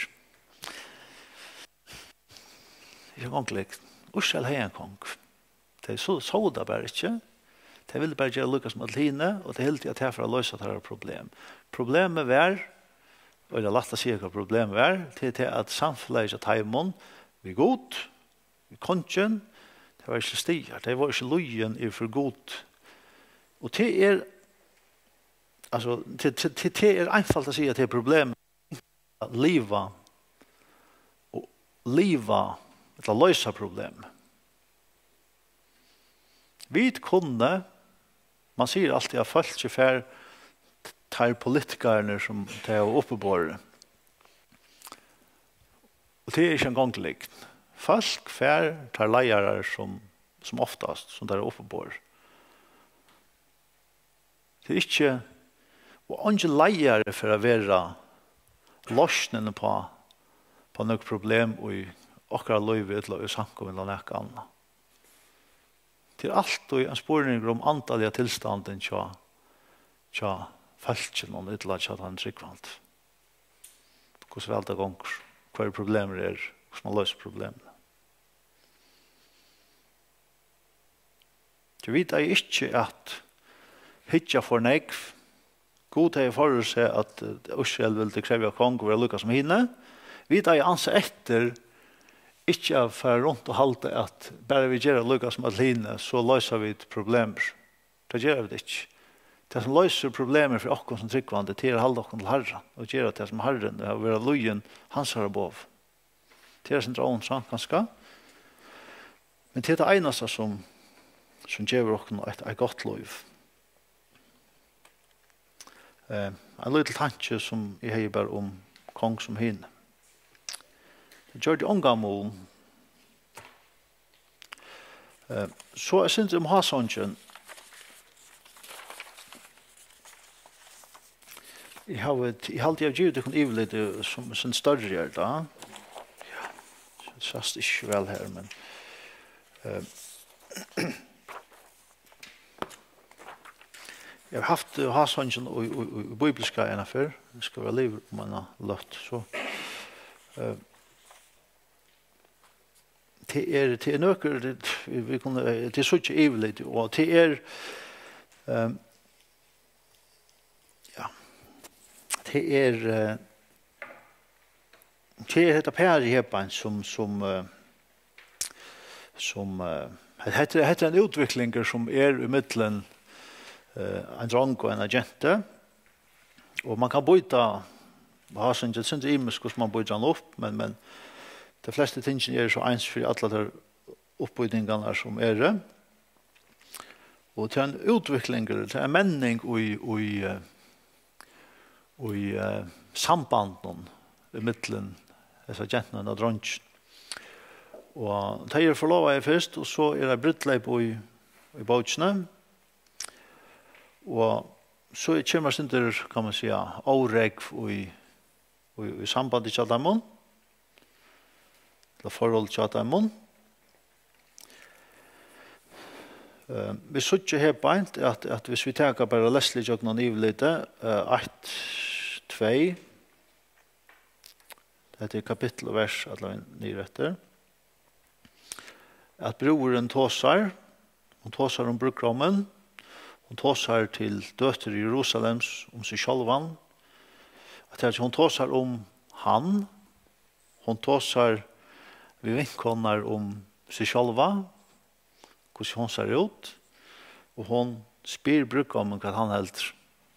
Ikki ein kongleik. Ísrael hevði ein kong. Tey so-, sóu tað bara ikki. Tey vildu bara gera líka sum øll hini, og tey hildu, at tað fer at loysa teirra problem. Problemið var, og tað er lætt at siga, hvat problemið var, til tað, at samfelagið hjá teimum við Gud, við kongin, tað var ikki til staðar. Tey vóru ikki lýðin yvir fyri Gud. Og tað er, altso, tað, tað, tað, tað er einfalt at siga, at tað er problemið. At liva og liva, ella loysa problem. Vit kunnu, man sigur altíð, at fólkið fær teir politikararnar, sum tey hava uppiborið. Og tað er ikki eingong lygn. Fólk fær teir leiðarar, sum, sum oftast, sum tey hava uppiborið. Tað er ikki, og eingin leiðari fer at vera loysnin uppá, uppá nøkur problem í okkara lívi ella í samkomu ella nakað annað. Tað er altíð ein spurningur um andaliga tilstandin hjá, hjá fólkinum ella hjá teimum trúgvandi. Hvussu væl tað gongur, hvar problemir eru, hvussu man loysir problemini. Tí vit eiga ikki at hyggja for nógv. Gud hevði forutsett, at, eh, Ísrael vildi krevja kong og vera líka sum hini. Vit eiga at ansa eftir, ikki at fara runt og halda, at bara vit gera líka sum øll hini, so loysa vit problemir. Tað gera vit ikki. Tað, sum loysir problemir fyri okkum sum trúgvandi, tað er at halda okkum til Harran og gera tað, sum Harrin, og vera lýðin hansara boð. Tað er eitt sindur óinsætt, kanska. Men tað er tað einasta, sum, sum gevur okkum eitt, eitt gott lív. Eh, ein lítil tanki, sum eg hevði bara um kong sum hini. Tað gjørdi ongan mun. Eh, so eitt sindur um hásongin. Eg havi, eg haldi, eg havi givið tykkum yvirlit, eh, sum, sum størri er tað. Ja. Sæst ikki væl her, men, eh, eg havi havt, eh, hásongin í, í, í, í bíbliska eina ferð. Eg skal vera liðugur um eina løtu, so, eh, tað er, tað er nøkur, tað, vit, vit kunnu, eh, tað er síggja yvirlit, og tað er, ehm, ja, tað er, eh, tað er hetta parið her, beint sum, sum, eh, sum, eh, hetta, hetta er ein útviklingur, sum er ímillum, eh, ein drong og eina gentu. Og man kann býta hásongin, tað er sindur ymiskt, hvussu man býtur hann upp, men, men tey flestu tingini eru so eins fyri allar tær uppbýtingarnar, sum eru. Og tað er ein útviklingur, tað er ein menning í, í, eh, í, eh, sambandinum ímillum hesa gentuna og drongin. Og tey eru forlovaði fyrst, og so er eitt brúdleyp í, í bókini. Og so kemur eitt sindur, kann man siga, órógv í, í, í sambandi hjá teimum, ella forhold hjá teimum. Eh, vit síggja her beint, at, at hvis vit taka bara lesliga gjøgnum yvirlitið, eh, eitt, tvey, hetta er kapittul og vers allan niður eftir, at brúðurin tosar, hon tosar um brúðgómin, hon tosar til døtur Jerusalems um seg sjálvan, at tað, hon tosar um hann, hon tosar við vinkonurnar um seg sjálva, hvussu hon sær út, og hon spyr brúðgómin, hvat hann heldur.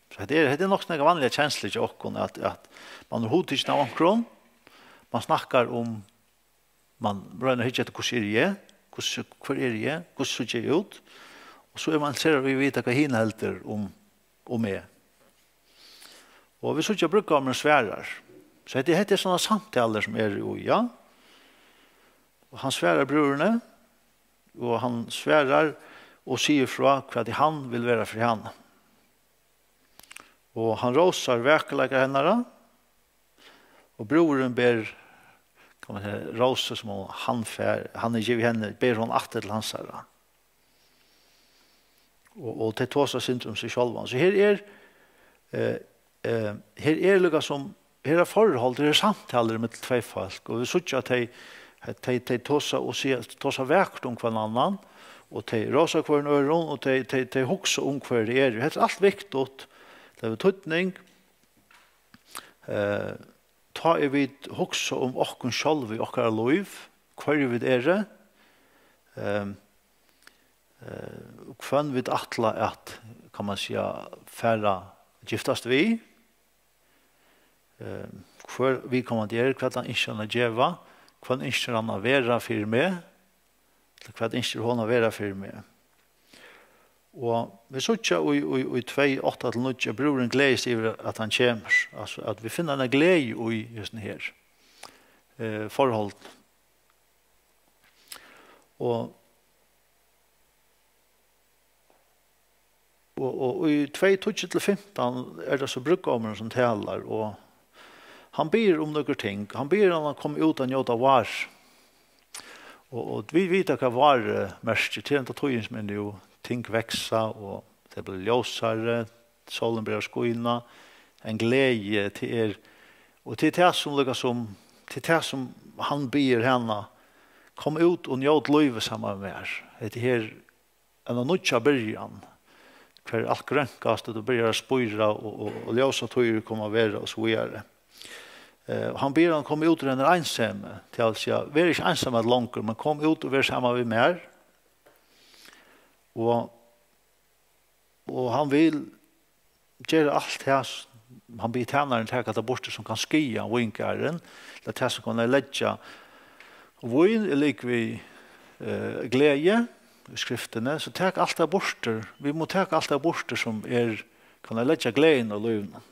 So hetta er, hetta er nokk so nakrar vanligar kenslur hjá okkum, at, at man er hugtikin av onkrum, man snakkar um, man roynir at hyggja eftir, hvussu eri eg, hvussu, hvør eri eg, hvussu síggi eg út, og so er man interesserað í at vita, hvat hin heldur um, um meg. Og vit síggja, at brúðgómurin svarar. So hetta, hetta er sovorðnar samtalur sum eru í, ja. Og hann svarar brúðrini, og hann svarar og sigur frá, hvat hann vil vera fyri hana. Og hann rósar vakurleika hennara, og brúðurin ber, kann man siga, rósu sum hann fær, hann hevur givið henni, ber hon aftur til hansara. Og, og tey tosa eitt sindur um seg sjálvan. So her er, eh, eh, her er líka sum, her er forhold, her er samtalur millum tvey fólk, og vit síggja, at tey, at tey, tey tosa og siga, tosa vakurt um hvønn annan, og tey rósa hvørjum øðrum, og tey, tey, tey hugsa um, hvør tey eru. Hetta er alt viktigt, tað hevur týdning. Eh, tá ið vit hugsa um okkum sjálv í okkara lív, hvørji vit eru, ehm, eh, hvønn vit ætla at, kann man siga, fara at giftast við, ehm, hvør viðkomandi er, hvat hann ynskir hann at geva, hvønn ynskir hann at vera fyri meg, ella hvat ynskir hon at vera fyri meg? Og vit síggja í, í, í tvey, átta til níggju, at brúðurin gleðist yvir, at hann kemur. Altso, at vit finna eina gleði í hesum her, eh, forhold. Og, og, og í tvey, tíggju til fimtan er tað so brúðgómurin, sum talar, og hann biður um nøkur ting. Hann biður hann at koma út at njóta vár. Og, og vit vita, hvat vár, eh, merkir. Tað er henda tíðin, sum er nú. Ting vaksa, og tað blívur ljósari, sólin byrjar at skína. Ein gleði, tað er, og tað er tað, sum líka sum, tað er tað, sum hann biður hana: Kom út og njót lívið saman við mær. Hetta her, eina nýggja byrjan, har alt grønkast, og tú byrjar at spíra, og, og, og ljósar tíðir koma at vera, og so víðari. Eh, og hann biður hann koma út úr eini einsemi, tað vil siga, ver ikki einsamallur longur, men kom út og ver saman við mær. Og, og hann vil gera alt tað, s-, hann biður tænaran taka tað burtur, sum kann skaða víngarðin, ella tað, sum kann leggja, vín er lik við, eh, gleði í Skriftini, so tak alt tað burtur. Vit mugu taka alt tað burtur, sum er, kann leggja gleðina úr lívinum.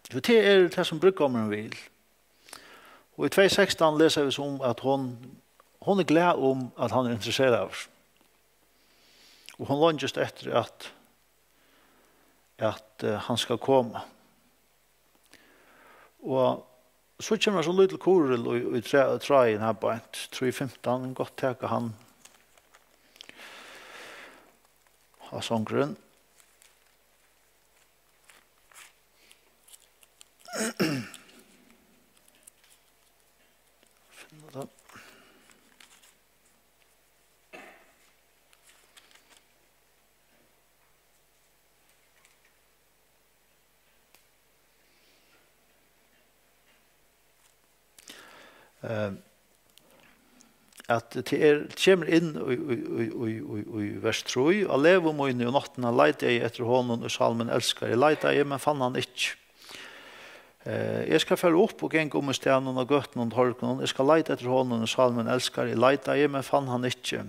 So tað er tað, sum brúðgómurin vil. Og í tvey sekstan lesa vit so um, at hon, hon er glað um, at hann er interesseraður. Og hon leingist eftir, at, at, eh, hann skal koma. Og so kemur so lítil kuril í, í træ-, tráðin her beint, trý fimtan, gott taka hann á songurin. Finna tað. Eh, at tað er, kemur inn í, í, í vers trý: Á legu míni um náttina leitaði eg eftir honum, ið sál mín elskar. Eg leitaði, men fann hann ikki. Eh, eg skal fara upp og ganga um í staðnum, á gøtunum og torgunum. Eg skal leita eftir honum, ið sál mín elskar. Eg leitaði, men fann hann ikki.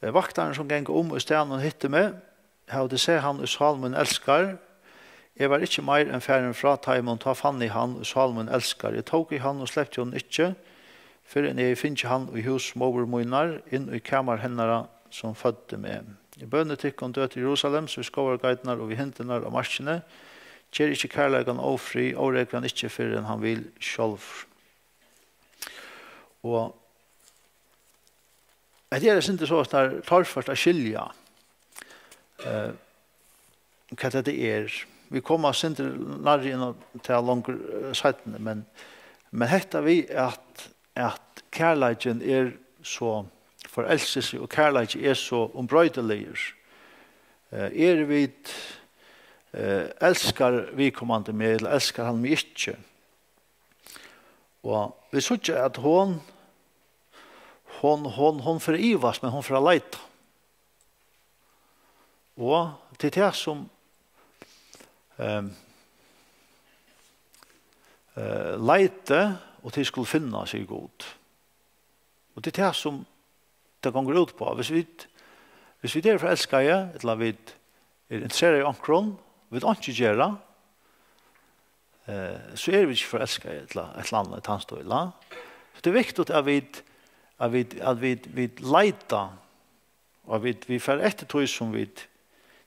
Eh, vaktarin, sum ganga um í staðnum, hittir meg. Hava tit sæð hann, ið sál mín elskar? Eg var ikki meir enn farin frá teimum, tá fann eg hann, ið sál mín elskar. Eg tók í hann og slepti honum ikki, fyrr enn eg hevði fingið hann í hús móður mínar, inn í kamar hennara, sum føddi meg. Eg bøni tykkum, døtur Jerusalems, við skógargeiturnar og við hindurnar á markini, ger ikki kærleikan ófrið, órógvi hann ikki, fyrr enn hann vil sjálvur. Og hetta er eitt sindur soleiðis torført at skilja, eh, hvat hetta er. Vit koma eitt sindur nærri inn á tað longur, eh, seinni, men, men hetta við at, at kærleikin er so, forelskelse og kærleiki er so umbroytiligur. Eh, eru vit, eh, elskar viðkomandi meg, ella elskar hann meg ikki? Og vit síggja, at hon, hon, hon, hon fer at ivast, men hon fer at leita. Og til tað sum, ehm, eh, leita, og tit skulu finna, sigur Gud. Og til tað sum tað gongur út uppá. Hvis vit, hvis vit eru forelskaði, ella vit eru interesserað í onkrum, vit einki gera, eh, so eru vit ikki forelskaði, ella eitt ella annað í tann stíl, ha? So tað er viktigt, at vit, at vit, at vit, vit leita, og at vit, vit fara eftir tí, sum vit,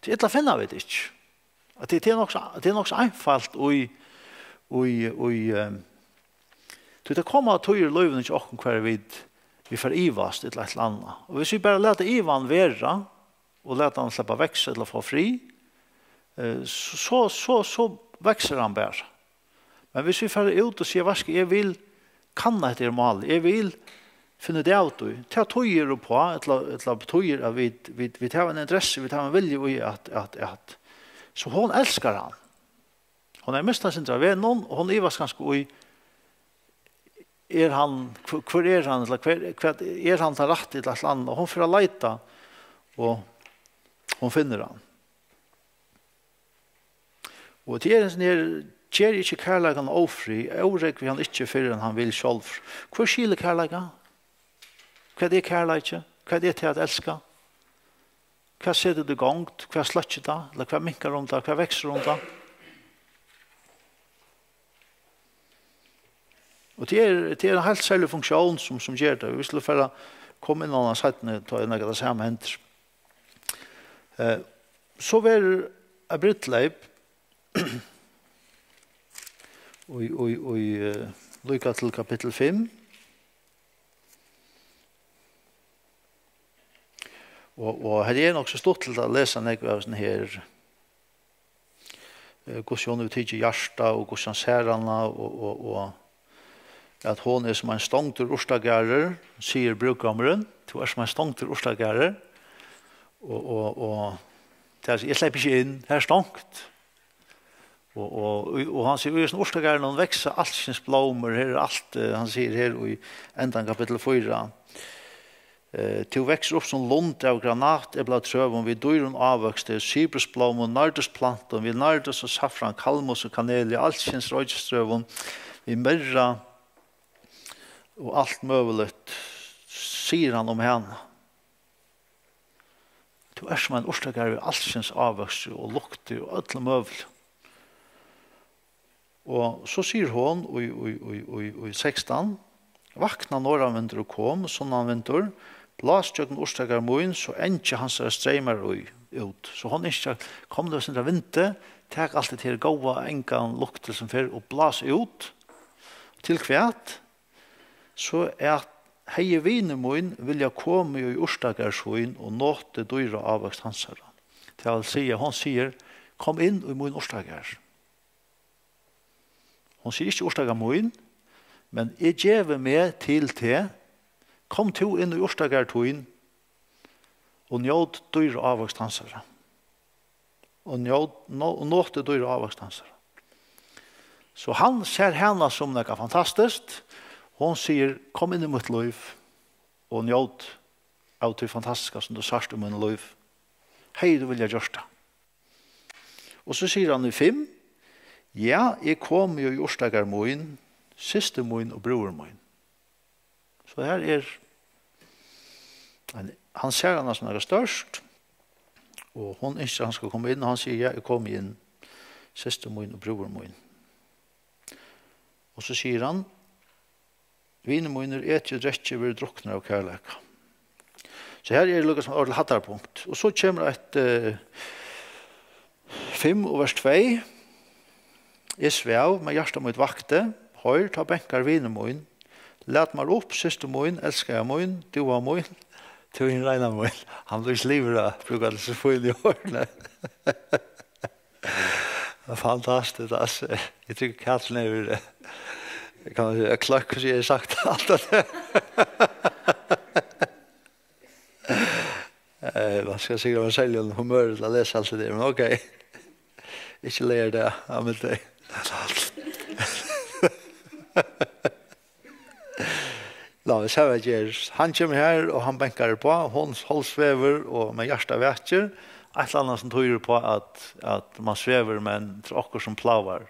tí ella finna vit ikki. At tað, tað er nokk so, tað er nokk so einfalt í, í, í, ehm, tí tað koma tíðir í lívinum hjá okkum, hvar vit, vit fara at ivast ella eitt ella annað. Og hvis vit bara lata ivan vera, og lata hann sleppa at vaksa ella fáa frið, eh, so, so, so, so veksur hann bara. Men hvis vit fara út og siga, "Veitst tú, eg vil kanna hetta her málið, eg vil finna út av tí," tað týðir uppá, ella, ella betýðir, at vit, vit, vit hava ein interessi, vit hava ein vilja í at, at, at. So hon elskar hann. Hon hevur mist eitt sindur av vegnum, og hon ivast kanska í, er hann, hv-, hvør er hann, ella hvar, hvat, er hann tann rætti, ella eitt ella annað. Og hon fer at leita, og hon finnur hann. Og tað er ein sånn her, ger ikki kærleikan ófrið, órógvi hann ikki, fyrr enn hann vil sjálvur. Hvør skilur kærleika? Hvat er kærleiki? Hvat er tað at elska? Hvat setur tað í gongd? Hvat sløkkir tað? Ella hvat minkar um tað? Hvat veksur um tað? Og tað er, tað er ein heilt serlig funktión, sum, sum ger tað. Vit skulu fara koma inn á hana seinni, tá eg nakað tað sama hendir. Eh, so verður eitt brúdleyp í, í, í, eh, líka til kapittul fimm. Og, og her er nokk so stuttligt at lesa nógv av sånn her, eh, hvussu hon hevur tikið hjarta, og hvussu hann sær hana, og, og, og at hon er sum ein stongdur urtagarður, sigur brúðgómurin, "Tú ert sum ein stongdur urtagarður." Og, og, og tað er, "Eg sleppi ikki inn, her er stongt." Og, og, og hann sigur, "Í hesum urtagarðinum vaksa alskyns blómur, her er alt," eh, hann sigur her í endan kapittul fýra, eh, "Tú veksur upp sum lund av granatepla trøum við dýrum ávøksti, siprusblómum, nardusplantum, við nardus og safran, kalmus og kaneli, alskyns roykistrøum, við myrra og alt møguligt," sigur hann um hana. "Tú ert sum ein urtagarður við alskyns ávøkstri og lukti og øllum møguligum." Og so sigur hon í, í, í, í, í sekstan, "Vakna, norðanvindur, og kom, sunnanvindur, blás gjøgnum urtagarð mín, so angi hansara streymar í, út." So hon ynskir, "Kom nú, eitt sindur av vindi, tak alt hetta her góða, angan, luktir sum fer, og blás út." Til hvat? "So at hevði vinur mín viljað komið í urtagarð sín og notið dýra ávøkst hansara." Tað vil siga, hon sigur, "Kom inn í mín urtagarð." Hon sigur ikki, "Urtagarð mín", men, "Eg gevi meg til teg, kom tú inn í urtagarð tín og njót dýra ávøkst hansara." Og njót, no-, og notið dýra ávøkst hansara. So hann sær hana sum nakað fantastiskt. Hon sigur, "Kom inn í mítt lív og njót av tí fantastiska, sum tú sært í mínum lív. Hevði tú viljað gjørt tað?" Og so sigur hann í fimm, "Ja, eg komi í urtagarð mín, systir mín og brúður mín." So her er, hann, hann sær hana sum nakað stórt, og hon ynskir, hann skal koma inn, og hann sigur, "Ja, eg komi inn, systir mín og brúður mín." Og so sigur hann, "Vinir mínir, etið og drekkið, verið druknir av kærleika." So her er líka sum orðið hæddarpunkt. Og so kemur eitt, eh, fimm og vers tvey. Eg svav, men hjarta mítt vakti. Hoyr, tá bankar vinur mín. Lat mær upp, systir mín, elskaða mín, dúgva mín, tú hin reina mín. Hann blívur ikki liðugur at brúka til so fín orð. Fantastiskt, altso. Eg tykist, Katrin hevur, eh, kann man siga, kløkk, hvussu eg hevði sagt alt tað har. Eh, man skal sikkurt vera serligur humør til at lesa alt tað har, men ok. Ikki læra tað, ja, men tað. Lat meg siga, hann kemur her, og hann bankar uppá, hon, hon svevur, og men hjartað vakir. Eitt ella annað sum týðir uppá, at, at man svevur, men tað er okkurt sum plágar,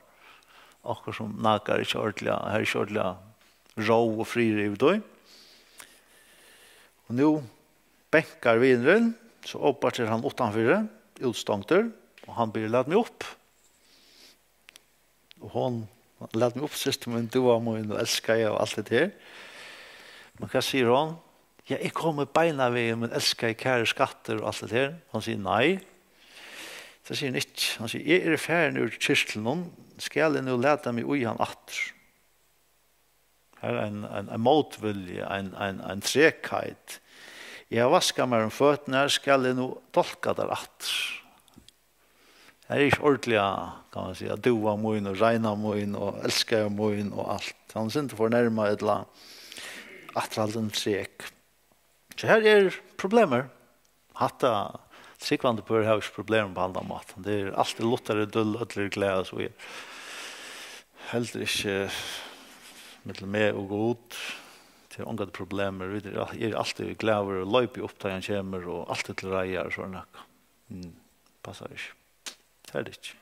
okkurt sum nakar, ikki ordiliga, her er ikki ordiliga ró og friður yvir tí. Og nú bankar vinurin, so openbart er hann uttanfyri, útstongdur, og hann biður: Lat meg upp. Og hon: Lat meg upp, systir mín, dúgva mín, og elskaða, og alt tað har. Men hvat sigur hon? Ja, eg komi beinanvegin, mín elskaði, kæri skattur, og alt tað har. Hon sigur nei. Tað sigur hon ikki. Hon sigur: Eg eri farin úr kyrtlinum, skal eg nú lata meg í hann aftur? Her er ein, ein, ein mótvilji, ein, ein, ein tregheit. Eg havi vaskað mær um føturnar, skal eg nú dálka tær aftur? Her er ikki ordiliga, kann man siga, dúgva mín og reina mín og elskaða mín og alt. Hann er sindur for nærma ella afturhaldin trek. So her er problemir. Hatta trúgvandi pør hava ikki problemir á handan mátan. Tað er altíð luttari døl, øll eru glað og so víðari. Heldur ikki millum meg og Gud. Tað er ongar problemir. Vit eru al-, eg eri altíð glaður og loypi upp, tá hann kemur, og altíð til reiðar og sovorðið nakað. Mm, passar ikki. Tað er tað ikki.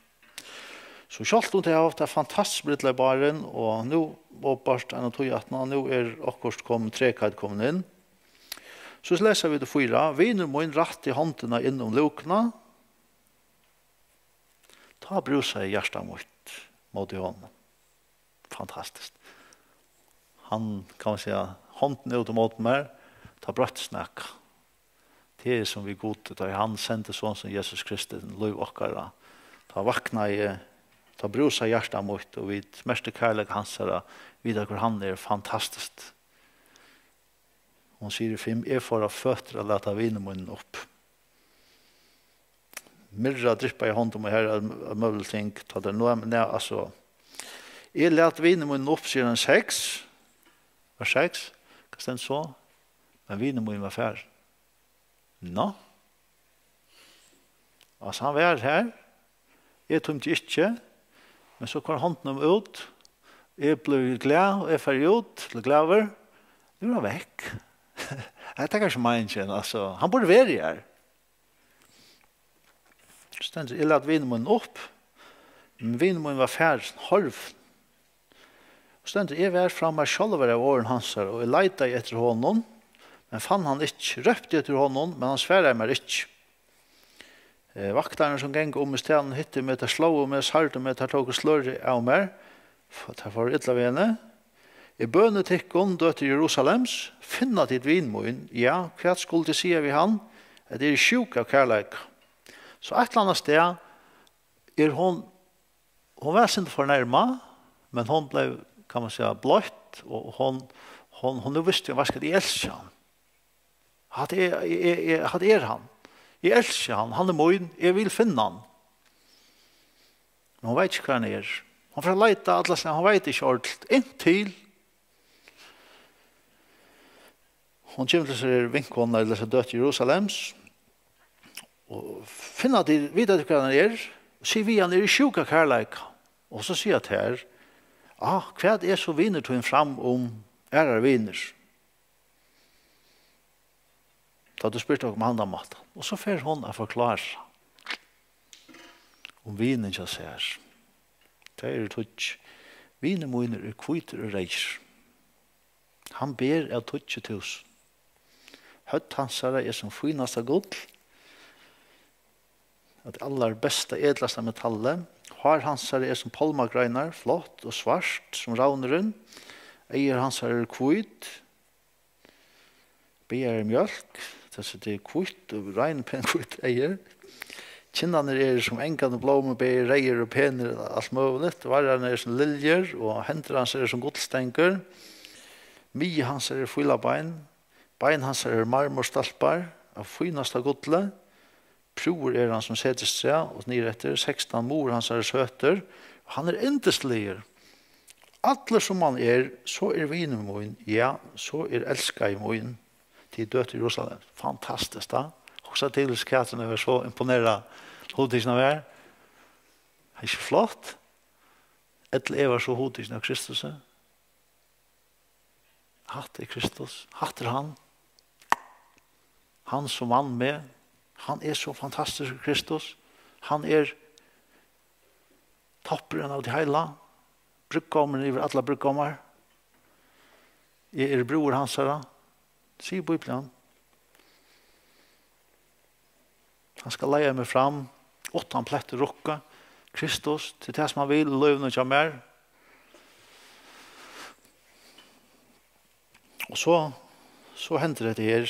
So sjálvt um tey hava havt tað fantastiskt brúdleyp áðrenn, og nú openbart eina tíð aftaná, nú er okkurt komið, tregheit komin inn. So lesa vit í fýra: Vinur mín rætti hondina inn um lúkuna, tá brúsaði hjarta mítt móti honum. Fantastiskt. Hann, kann man siga, hondin út móti mær, tá broyttist nakað. Tað er sum við Gudi, tá ið hann sendi son sín, Jesus Kristus, inn í lív okkara. Tá vaknaði, tá brúsaði hjarta mítt, og vit merktu kærleika hansara, vita hvør hann er, fantastiskt. Hon sigur í fimm: Eg fór á føtur at lata vini mínum upp. Myrra dryppaði í hondum, og her er møgulig ting, tá tað nú, nú, altso, eg læt vini míni upp, sigur hann, seks, vers seks, hvat stendur so? Men vinur mín var farin. Nå? Altso, hann var her, eg tímdi ikki, men so kom hondin út, eg bleiv glað, og eg fari út, bleiv glaður, nú er hann vekk. Hetta er kanska meiningin, altso, hann burdi verið her. Stendur: Eg læt vini míni upp, men vinur mín var farin, horvin. Stendur: Eg var frá mær sjálvari av orðum hansara, og eg leitaði eftir honum, men fann hann ikki, rópti eftir honum, men hann svaraði mær ikki. Eh, vaktarnir, sum ganga um í staðnum, hittu meg, teir slógu meg, særdu meg, teir tóku slørið av mær, f-, teir fóru illa við henni. Eg bøni tykkum, døtur Jerusalems, finna tit vin mín, ja, hvat skulu tit siga við hann, at eg eri sjúk av kærleika? So eitt ella annað stað er hon, hon var eitt sindur fornermað, men hon bleiv, kann man siga, bløtt, og hon, hon, hon nú visti, hon var, at eg elski hann. Hatta er, eg, eg, eg, hatta er hann. Eg elski hann, hann er mín, eg vil finna hann. Men hon veit ikki, hvar hann er. Hon fer at leita allastaðni, hon veit ikki ordentligt. Inntil hon kemur til sær vinkonuna, ella sær dóttur Jerusalems, og finna tit, vita tit, hvar hann er, og sig við hann, eg eri sjúk av kærleika. Og so siga tær: Ah, hvat er so vinur tín fram um aðrar vinir? Tá tú spyrt okkum á handan mátan. Og so fer hon at forklára um vinin hjá sær. Tað eru tíggju. Vinir mínir eru hvítir og reyðir. Hann ber av tíggju túsund. Høvd hansara er sum fínasta gull, av tí allarbesta, eydlasta metalli. Hár hansara er sum pálmagreinar, flátt og svart sum ravnurin. Eygu hansara eru hvít, baðað í mjólk. Tað er hvítt, rein, pen, hvítt eygu. Kinnarnir eru sum angandi blómuber, reyðir og penir, alt møguligt. Varrarnir eru sum liljur, og hendur hans eru sum gullstangar. Miði hans eru fílabein, bein hans eru marmorstólpar av fínasta gulli. Prúður er hann sum setistrað og niður eftir, sekstan, muður hansara er søtur, og hann er yndisligur. Allur sum hann er, so er vinur mín, ja, so er elskaði mín. Tit døtur Jerusalem. Fantastiskt, da. Hugsa til, hvis Katrin var so imponerað, hugtikin av her. Er ikki flott? Ella eg var so hugtikin av Kristusi. Hatta er Kristus. Hatta er hann. Hann sum vann meg. Hann er so fantastiskur, Kristus. Hann er toppurin av tí heila. Brúðgómurin yvir allar brúðgómar. Eg eri brúður hansara, sigur Bíblian. Hann skal leiða meg fram, uttan plett at rukka. Kristus, til tað sum hann vil í lívinum hjá mær. Og so, so hendir hetta her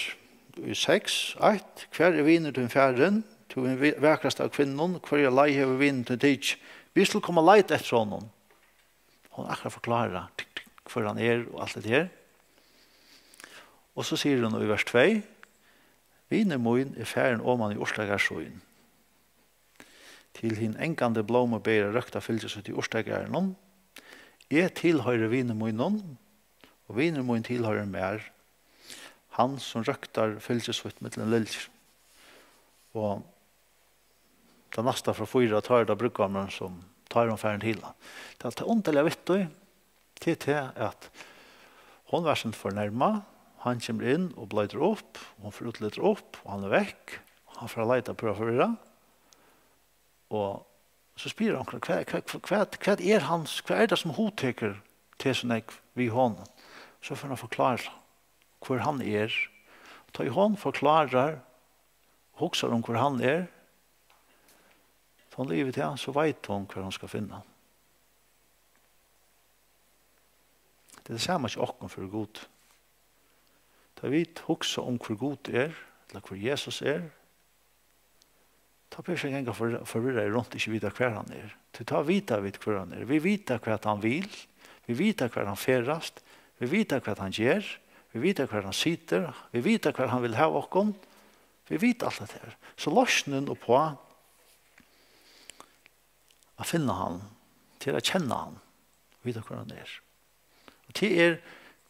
í seks, eitt: Hvar er vinur tín farin? Tú hin vi-, vakrasta av kvinnum, hvørja leið hevur vinur tín tikið? Vit skulu koma at leita eftir honum. Hon akkurát forklárar, tikk, tikk, hvør hann er og alt det her. Og so sigur hon í vers tvey: Vinur mín er farin oman í urtagarð sín, til hin angandi blómuber at røkta fylgis í urtagarðinum. Eg tilhoyri vini mínum, og vinur mín tilhoyrir mær, hann sum røktar fylgi sítt millum liljur. Og tað næsta frá fýra, tá er tað brúðgómurin, sum, tá er hon farin til hann. Tað, tað undarliga við tí, tað er tað, at hon var sum fornermað, hann kemur inn og bløtir upp, hon fer út og letur upp, og hann er vekk, og hann fer at leita, prøva at forvirra. Og so spyr onkur: "Hvat, hvat, hvat, hvat er hans, hvat er tað, sum hugtekur teg so nógv við honum?" So fer hann at forklára, hvør hann er. Tá ið hon forklárar, hugsar um, hvør hann er, tá hon er yvir tað, so veit hon, hvar hon skal finna hann. Tað er tað sama hjá okkum fyri Gud. Tá vit hugsa um, hvør Gud er, ella hvør Jesus er, tá ber seg at ganga for-, forvirraðir runt, ikki vita, hvar hann er. Tí tá vita vit, hvør hann er. Vit vita, hvat hann vil. Vit vita, hvar hann ferðast. Vit vita, hvat hann ger. Vit vita, hvar hann situr. Vit vita, hvar hann vil hava okkum. Vit vita alt hetta her. So loysnin uppá at finna hann, tað er at kenna hann, vita, hvør hann er. Og tað er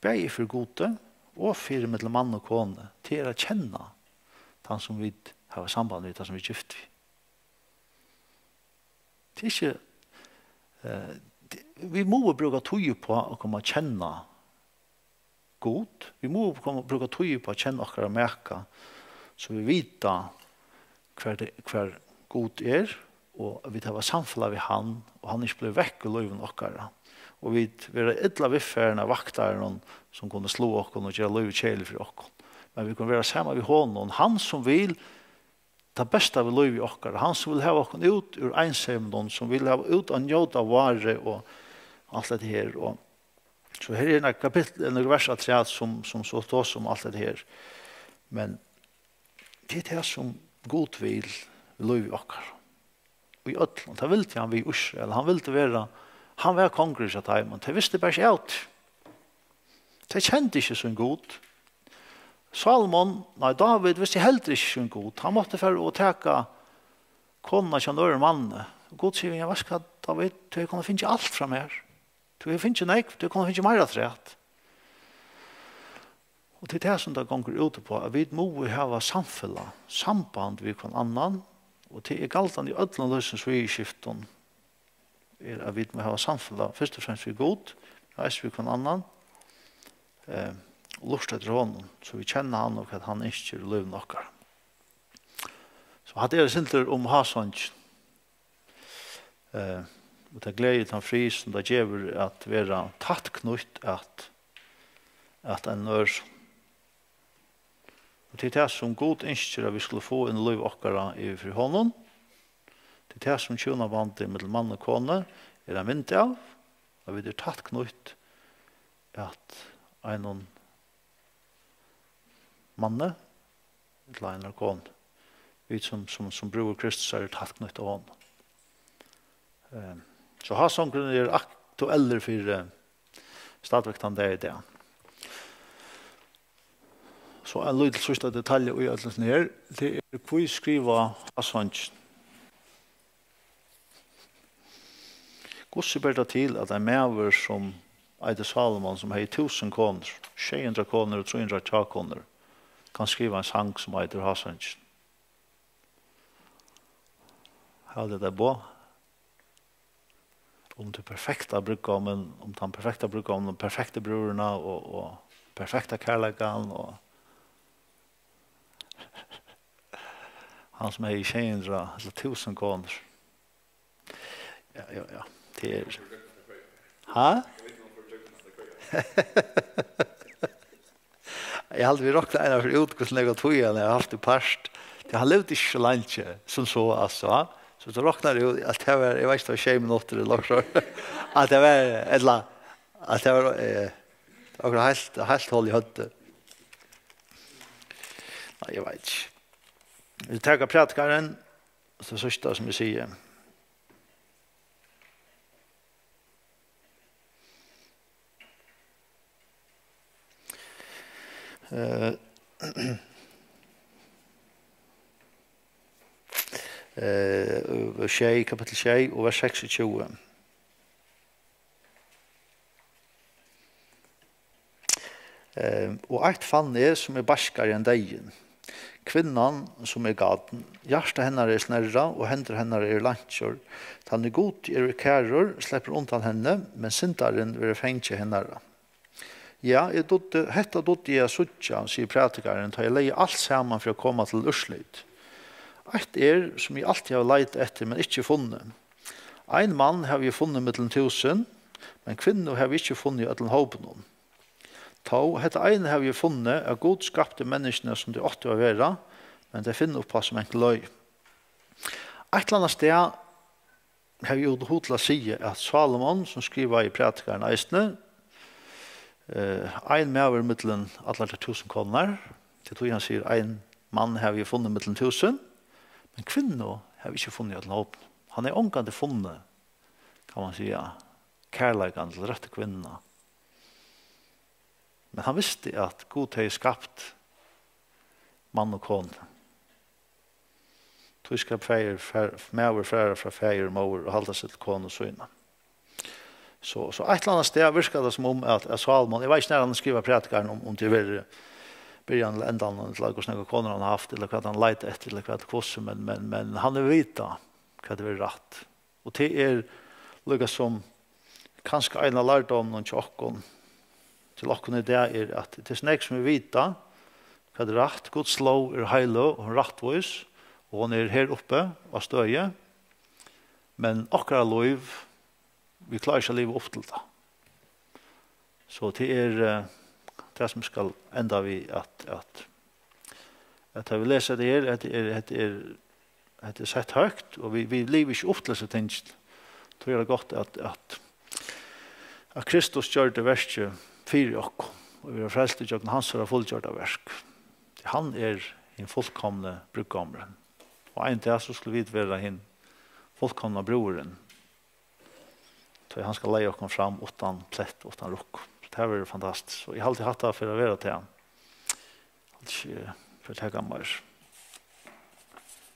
bæði fyri Gudi og fyri millum mann og konu, tað er at kenna tann, sum vit hava samband við, tann, sum vit eru gift við. Tað er ikki, eh, tað, vit mugu brúka tíð uppá at koma at kenna Gud. Vit mugu koma, brúka tíð upp á at kenna okkara maka, so vit vita, hvar tað, hvar Gud er, og at vit hava samfelag við hann, og hann ikki blívur vekk úr lívinum okkara. Og vit verða illa viðfarin av vaktarunum, sum kunnu sláa okkum og gera lívið keðiligt fyri okkum. Men vit kunnu vera saman við honum, hann sum vil tað besta við lívi okkara. Hann, sum vil hava okkum út úr einsemdum, sum vil hava út at njóta várið og alt hetta her. Og so her er nakað kapittul, nakað vers afturat, sum, sum so tosa um alt hetta her. Men tað er tað, sum Gud vil við lívi okkara. Og í øllum, tað vildi hann við Ísrael. Hann vildi vera, hann var kongur hjá teimum. Tey vistu bara ikki av tí. Tey kendu ikki sín Gud. Salomon, nei, Dávid visti heldur ikki sín Gud. Hann mátti fara og taka konuna hjá einum øðrum manni. Og Gud sigur: "Ja, veitst tú hvat, Dávid, tú hevur kunnað fingið alt frá mær. Tú hevur fingið nógv, tú hevur kunnað fingið meira afturat." Og tað er tað, sum tað gongur út uppá, at vit mugu hava samfelag, samband við hvønn annan, og tað er galdandi í øllum lívsins viðurskiftum. Er, at vit mugu hava samfelag, fyrst og fremst við Gud, men eisini við hvønn annan, eh, og lurta eftir honum, so vit kenna hann og hvat hann ynskir í lívinum okkara. So hatta er eitt sindur um hásongin. Eh, og tað gleði, tann frið, sum tað gevur at vera tætt knýtt at, at einum øðrum. Og tað er tað, sum Gud ynskir, at vit skulu fáa inn í lív okkara yvir fyri honum. Tað er tað, sum hjúnabandið millum mann og konu er ein mynd av, at vit eru tætt knýtt at einum manni, ella einari konu. Vit sum, sum, sum brúður Kristus eru tætt knýtt til honum. Ehm, so hásangurin er aktuellur fyri, eh, stadigvæk tann dag í dag. So ein lítil síðsta detalja í øllum hesum her, tað er, hví skriva hásangin? Hvussu ber tað til, at ein maður sum eitur Salomon, sum hevði túsund konur, sjey hundrað konur og trý hundrað hjákonur, kann skriva ein sang sum eitur Hásangin? Hava tit eitt boð? Um tað perfekta brúðgómin, um tann perfekta brúðgómin, um perfektu brúðrina og, og perfekta kærleikan og hann sum hevði sjey hundrað ella túsund konur. Ja, ja, ja. Tað er. Ha? Eg haldi, vit rokna eina ferð út, hvussu nógva tíð hann hevur havt í part. Tí hann livdi ikki so leingi sum so, altso, ha? So tú roknar út, at tað var, eg veit ikki, tað var sjey minuttir ella okkurt. At tað var, ella, at tað var, eh, okkurt heilt, heilt hol í høvdið. Nei, eg veit ikki. Vit taka prædikaran, so síðsta sum eg sigi. Eh, eh, sjey, kapittul sjey og vers seksogtjúgu. Ehm, og eitt fann eg, sum er beiskari enn deyðin. Kvinnan, sum er gadn, hjarta hennara er snerrað, og hendur hennara eru leinkjur. Tann ið Gudi er kærur, sleppur undan henni, men syndarin verður fangi hennara. Ja, eg dugdi, hetta dugdi eg at síggja, sigur prædikarin, tá eg legði alt saman fyri at koma til úrslit. Eitt er, sum eg altíð havi leitað eftir, men ikki funnið. Ein mann havi eg funnið millum túsund, men kvinnu havi eg ikki funnið í øllum hópinum. Tó, hetta eina havi eg funnið, at Gud skapti menniskjuna, sum tey áttu at vera, men tey finna upp á so mangt løg. Eitt ella annað stað havi eg jú hug til at siga, at Salomon, sum skrivaði Prædikaran eisini, eh, ein maður millum allar tær túsund konurnar, til tí hann sigur, ein mann havi eg funnið millum túsund, men kvinnu havi eg ikki funnið í øllum hópinum. Hann hevði ongantíð funnið, kann man siga, kærleikan til rættu kvinnuna. Men hann visti, at Gud hevði skapt mann og konu. Tí skal faðir, far, maður fara frá faðir og móður og halda seg til konu sína. So, so eitt ella annað stað virkar tað sum um, at, at Salomon, eg veit ikki, nær hann skrivar Prædikaran, um, um tað er verið byrjan til endan, ella hvussu nógvar konur hann hevur havt, ella hvat hann leitar eftir, ella hvat, hvussu, men, men, men hann hevur vitað, hvat er verið rætt. Og tað er líka sum kanska ein av lærdómunum hjá okkum, til okkum í dag, er, at tað er so nógv, sum vit vita, hvat er rætt. Guds lóg er heiløg, og hon er rættvís, og hon er her uppi á støði, men okkara lív, vit klára ikki at liva upp til tað. So tað er, eh, tað, sum skal enda við, at, at, at tá vit lesa hetta her, hetta er, hetta er, hetta er sett høgt, og vit, vit liva ikki upp til hesi tingini. Tí er tað gott, at, at, at Kristus gjørdi verkið fyri okkum, og vit eru frelst ígjøgnum hansara fullgjørda verk. Tí hann er hin fullkomni brúðgómurin. Og ein dag so skulu vit vera hin fullkomna brúðurin. Tí hann skal leiða okkum fram uttan plett, uttan rukk. So tað verður fantastiskt. Og eg haldi, hatta fer at vera tað. Haldi ikki, eg fer at taka meir.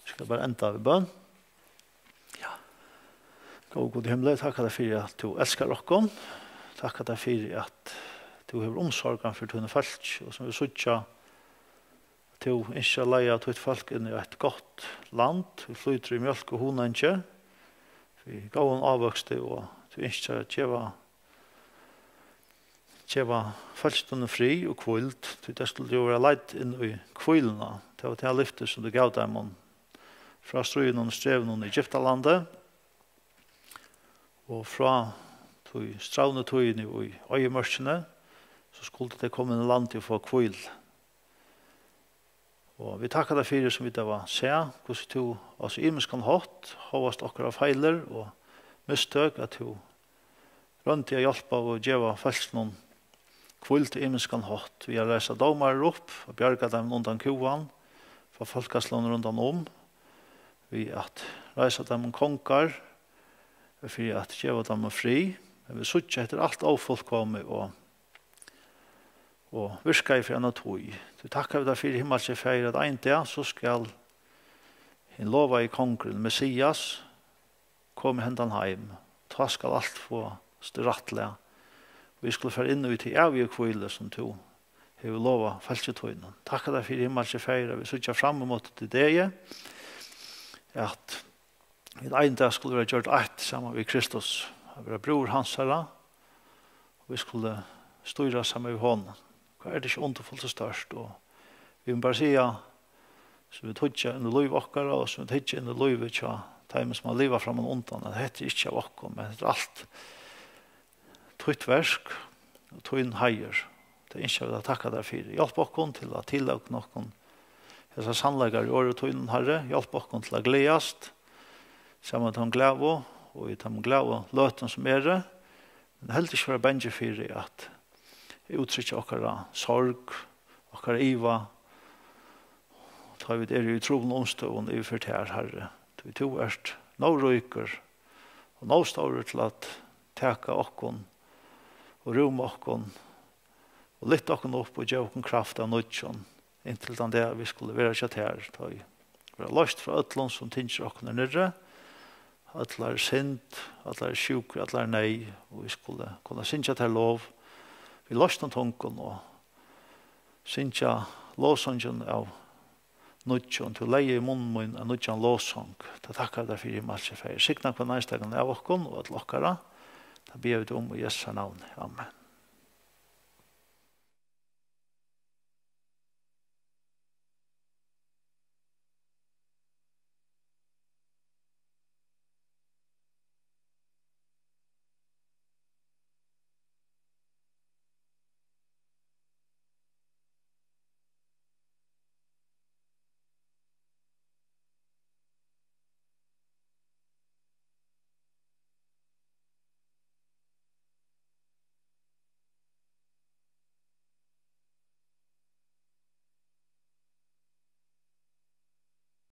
Eg skal bara enda við bøn. Ja. Góði Gud í himli, takk at fyri, at tú elskar okkum. Takk at fyri, at tú hevur umsorgan fyri tíni fólki, og sum vit síggja, tú ynskir at leiða títt fólk inn í eitt gott land, ið flýtur í mjólk og hunangi, við góðum ávøksti, og tú ynskir at geva, geva fólkinum frið og hvíld, tí tey skuldu jú vera leidd inn í hvíluna. Tað var tað lyfti, sum tú gav teimum frá stríðinum og strevunum í Egyptalandi, og frá tí strævnu tíðini í oyðimørkini, so skuldu tey koma inn í landið og fáa hvílu. Og vit takka tær fyri, sum vit hava sæð, hvussu tú á so ymiskan hátt, hóast okkara feilir og mistøk, at tú royndi at hjálpa og geva fólkinum hvíld á ymiskan hátt, við at reisa dómarar upp og bjarga teimum undan kúgan, frá fólkasløgum rundan um, við at reisa teimum kongar, fyri at geva teimum frið. Men vit síggja, hetta er alt ófullkomið og, og virkaði fyri eina tíð. Tí takka vit tær fyri, himmalski Faðir, at ein dag so skal hin lovaði kongurin, Messias, koma hendan heim. Tá skal alt fáast í rætt lag. Vit skulu fara inn í tí ævigu hvílu, sum tú hevur lovað fólki tínum. Takka tær fyri, himmalski Faðir, at vit síggja fram ímóti tí degi, at vit ein dag skulu vera gjørd eitt saman við Kristus, at vera brúður hansara, og vit skulu stýra saman við honum. Hvat er tað ikki undurfult og stórt? Og vit mugu bara siga, sum vit hyggja inn í lív okkara, og sum vit hyggja inn í lívið hjá teimum, sum hava livað framman undan, at hetta er ikki av okkum, men hetta er alt títt verk og tín heiður. Tað ynskja vit at takka tær fyri. Hjálp okkum til at tilogna okkum hesar sannleikar í orði tínum, Harri. Hjálp okkum til at gleðast saman við teimum glaðu og í teimum glaðu løtum sum eru, men heldur ikki vera bangin fyri at úttrykkja okkara sorg, okkara iva, tá vit eru í trupulum umstøðum yvir fyri tær, Harri. Tí tú ert nóg ríkur og nóg stórur til at taka okkum og rúma okkum og lyfta okkum upp og geva okkum kraft av nýggjum, inntil tann dag vit skulu vera hjá tær, tá ið vera loyst frá øllum, sum tyngir okkum her niðri, allari synd, allari sjúku, allari neyð, og vit skulu kunna syngja tær lov við loysnum tungum og syngja lovsangin av nýggjum. Tú legði í munn mín ein nýggjan lovsang. Tað takka vit tær fyri, himmalski Faðir. Signa hvønn einstakan av okkum og øll okkara. Tað biðja vit um í Jesu navni. Amen.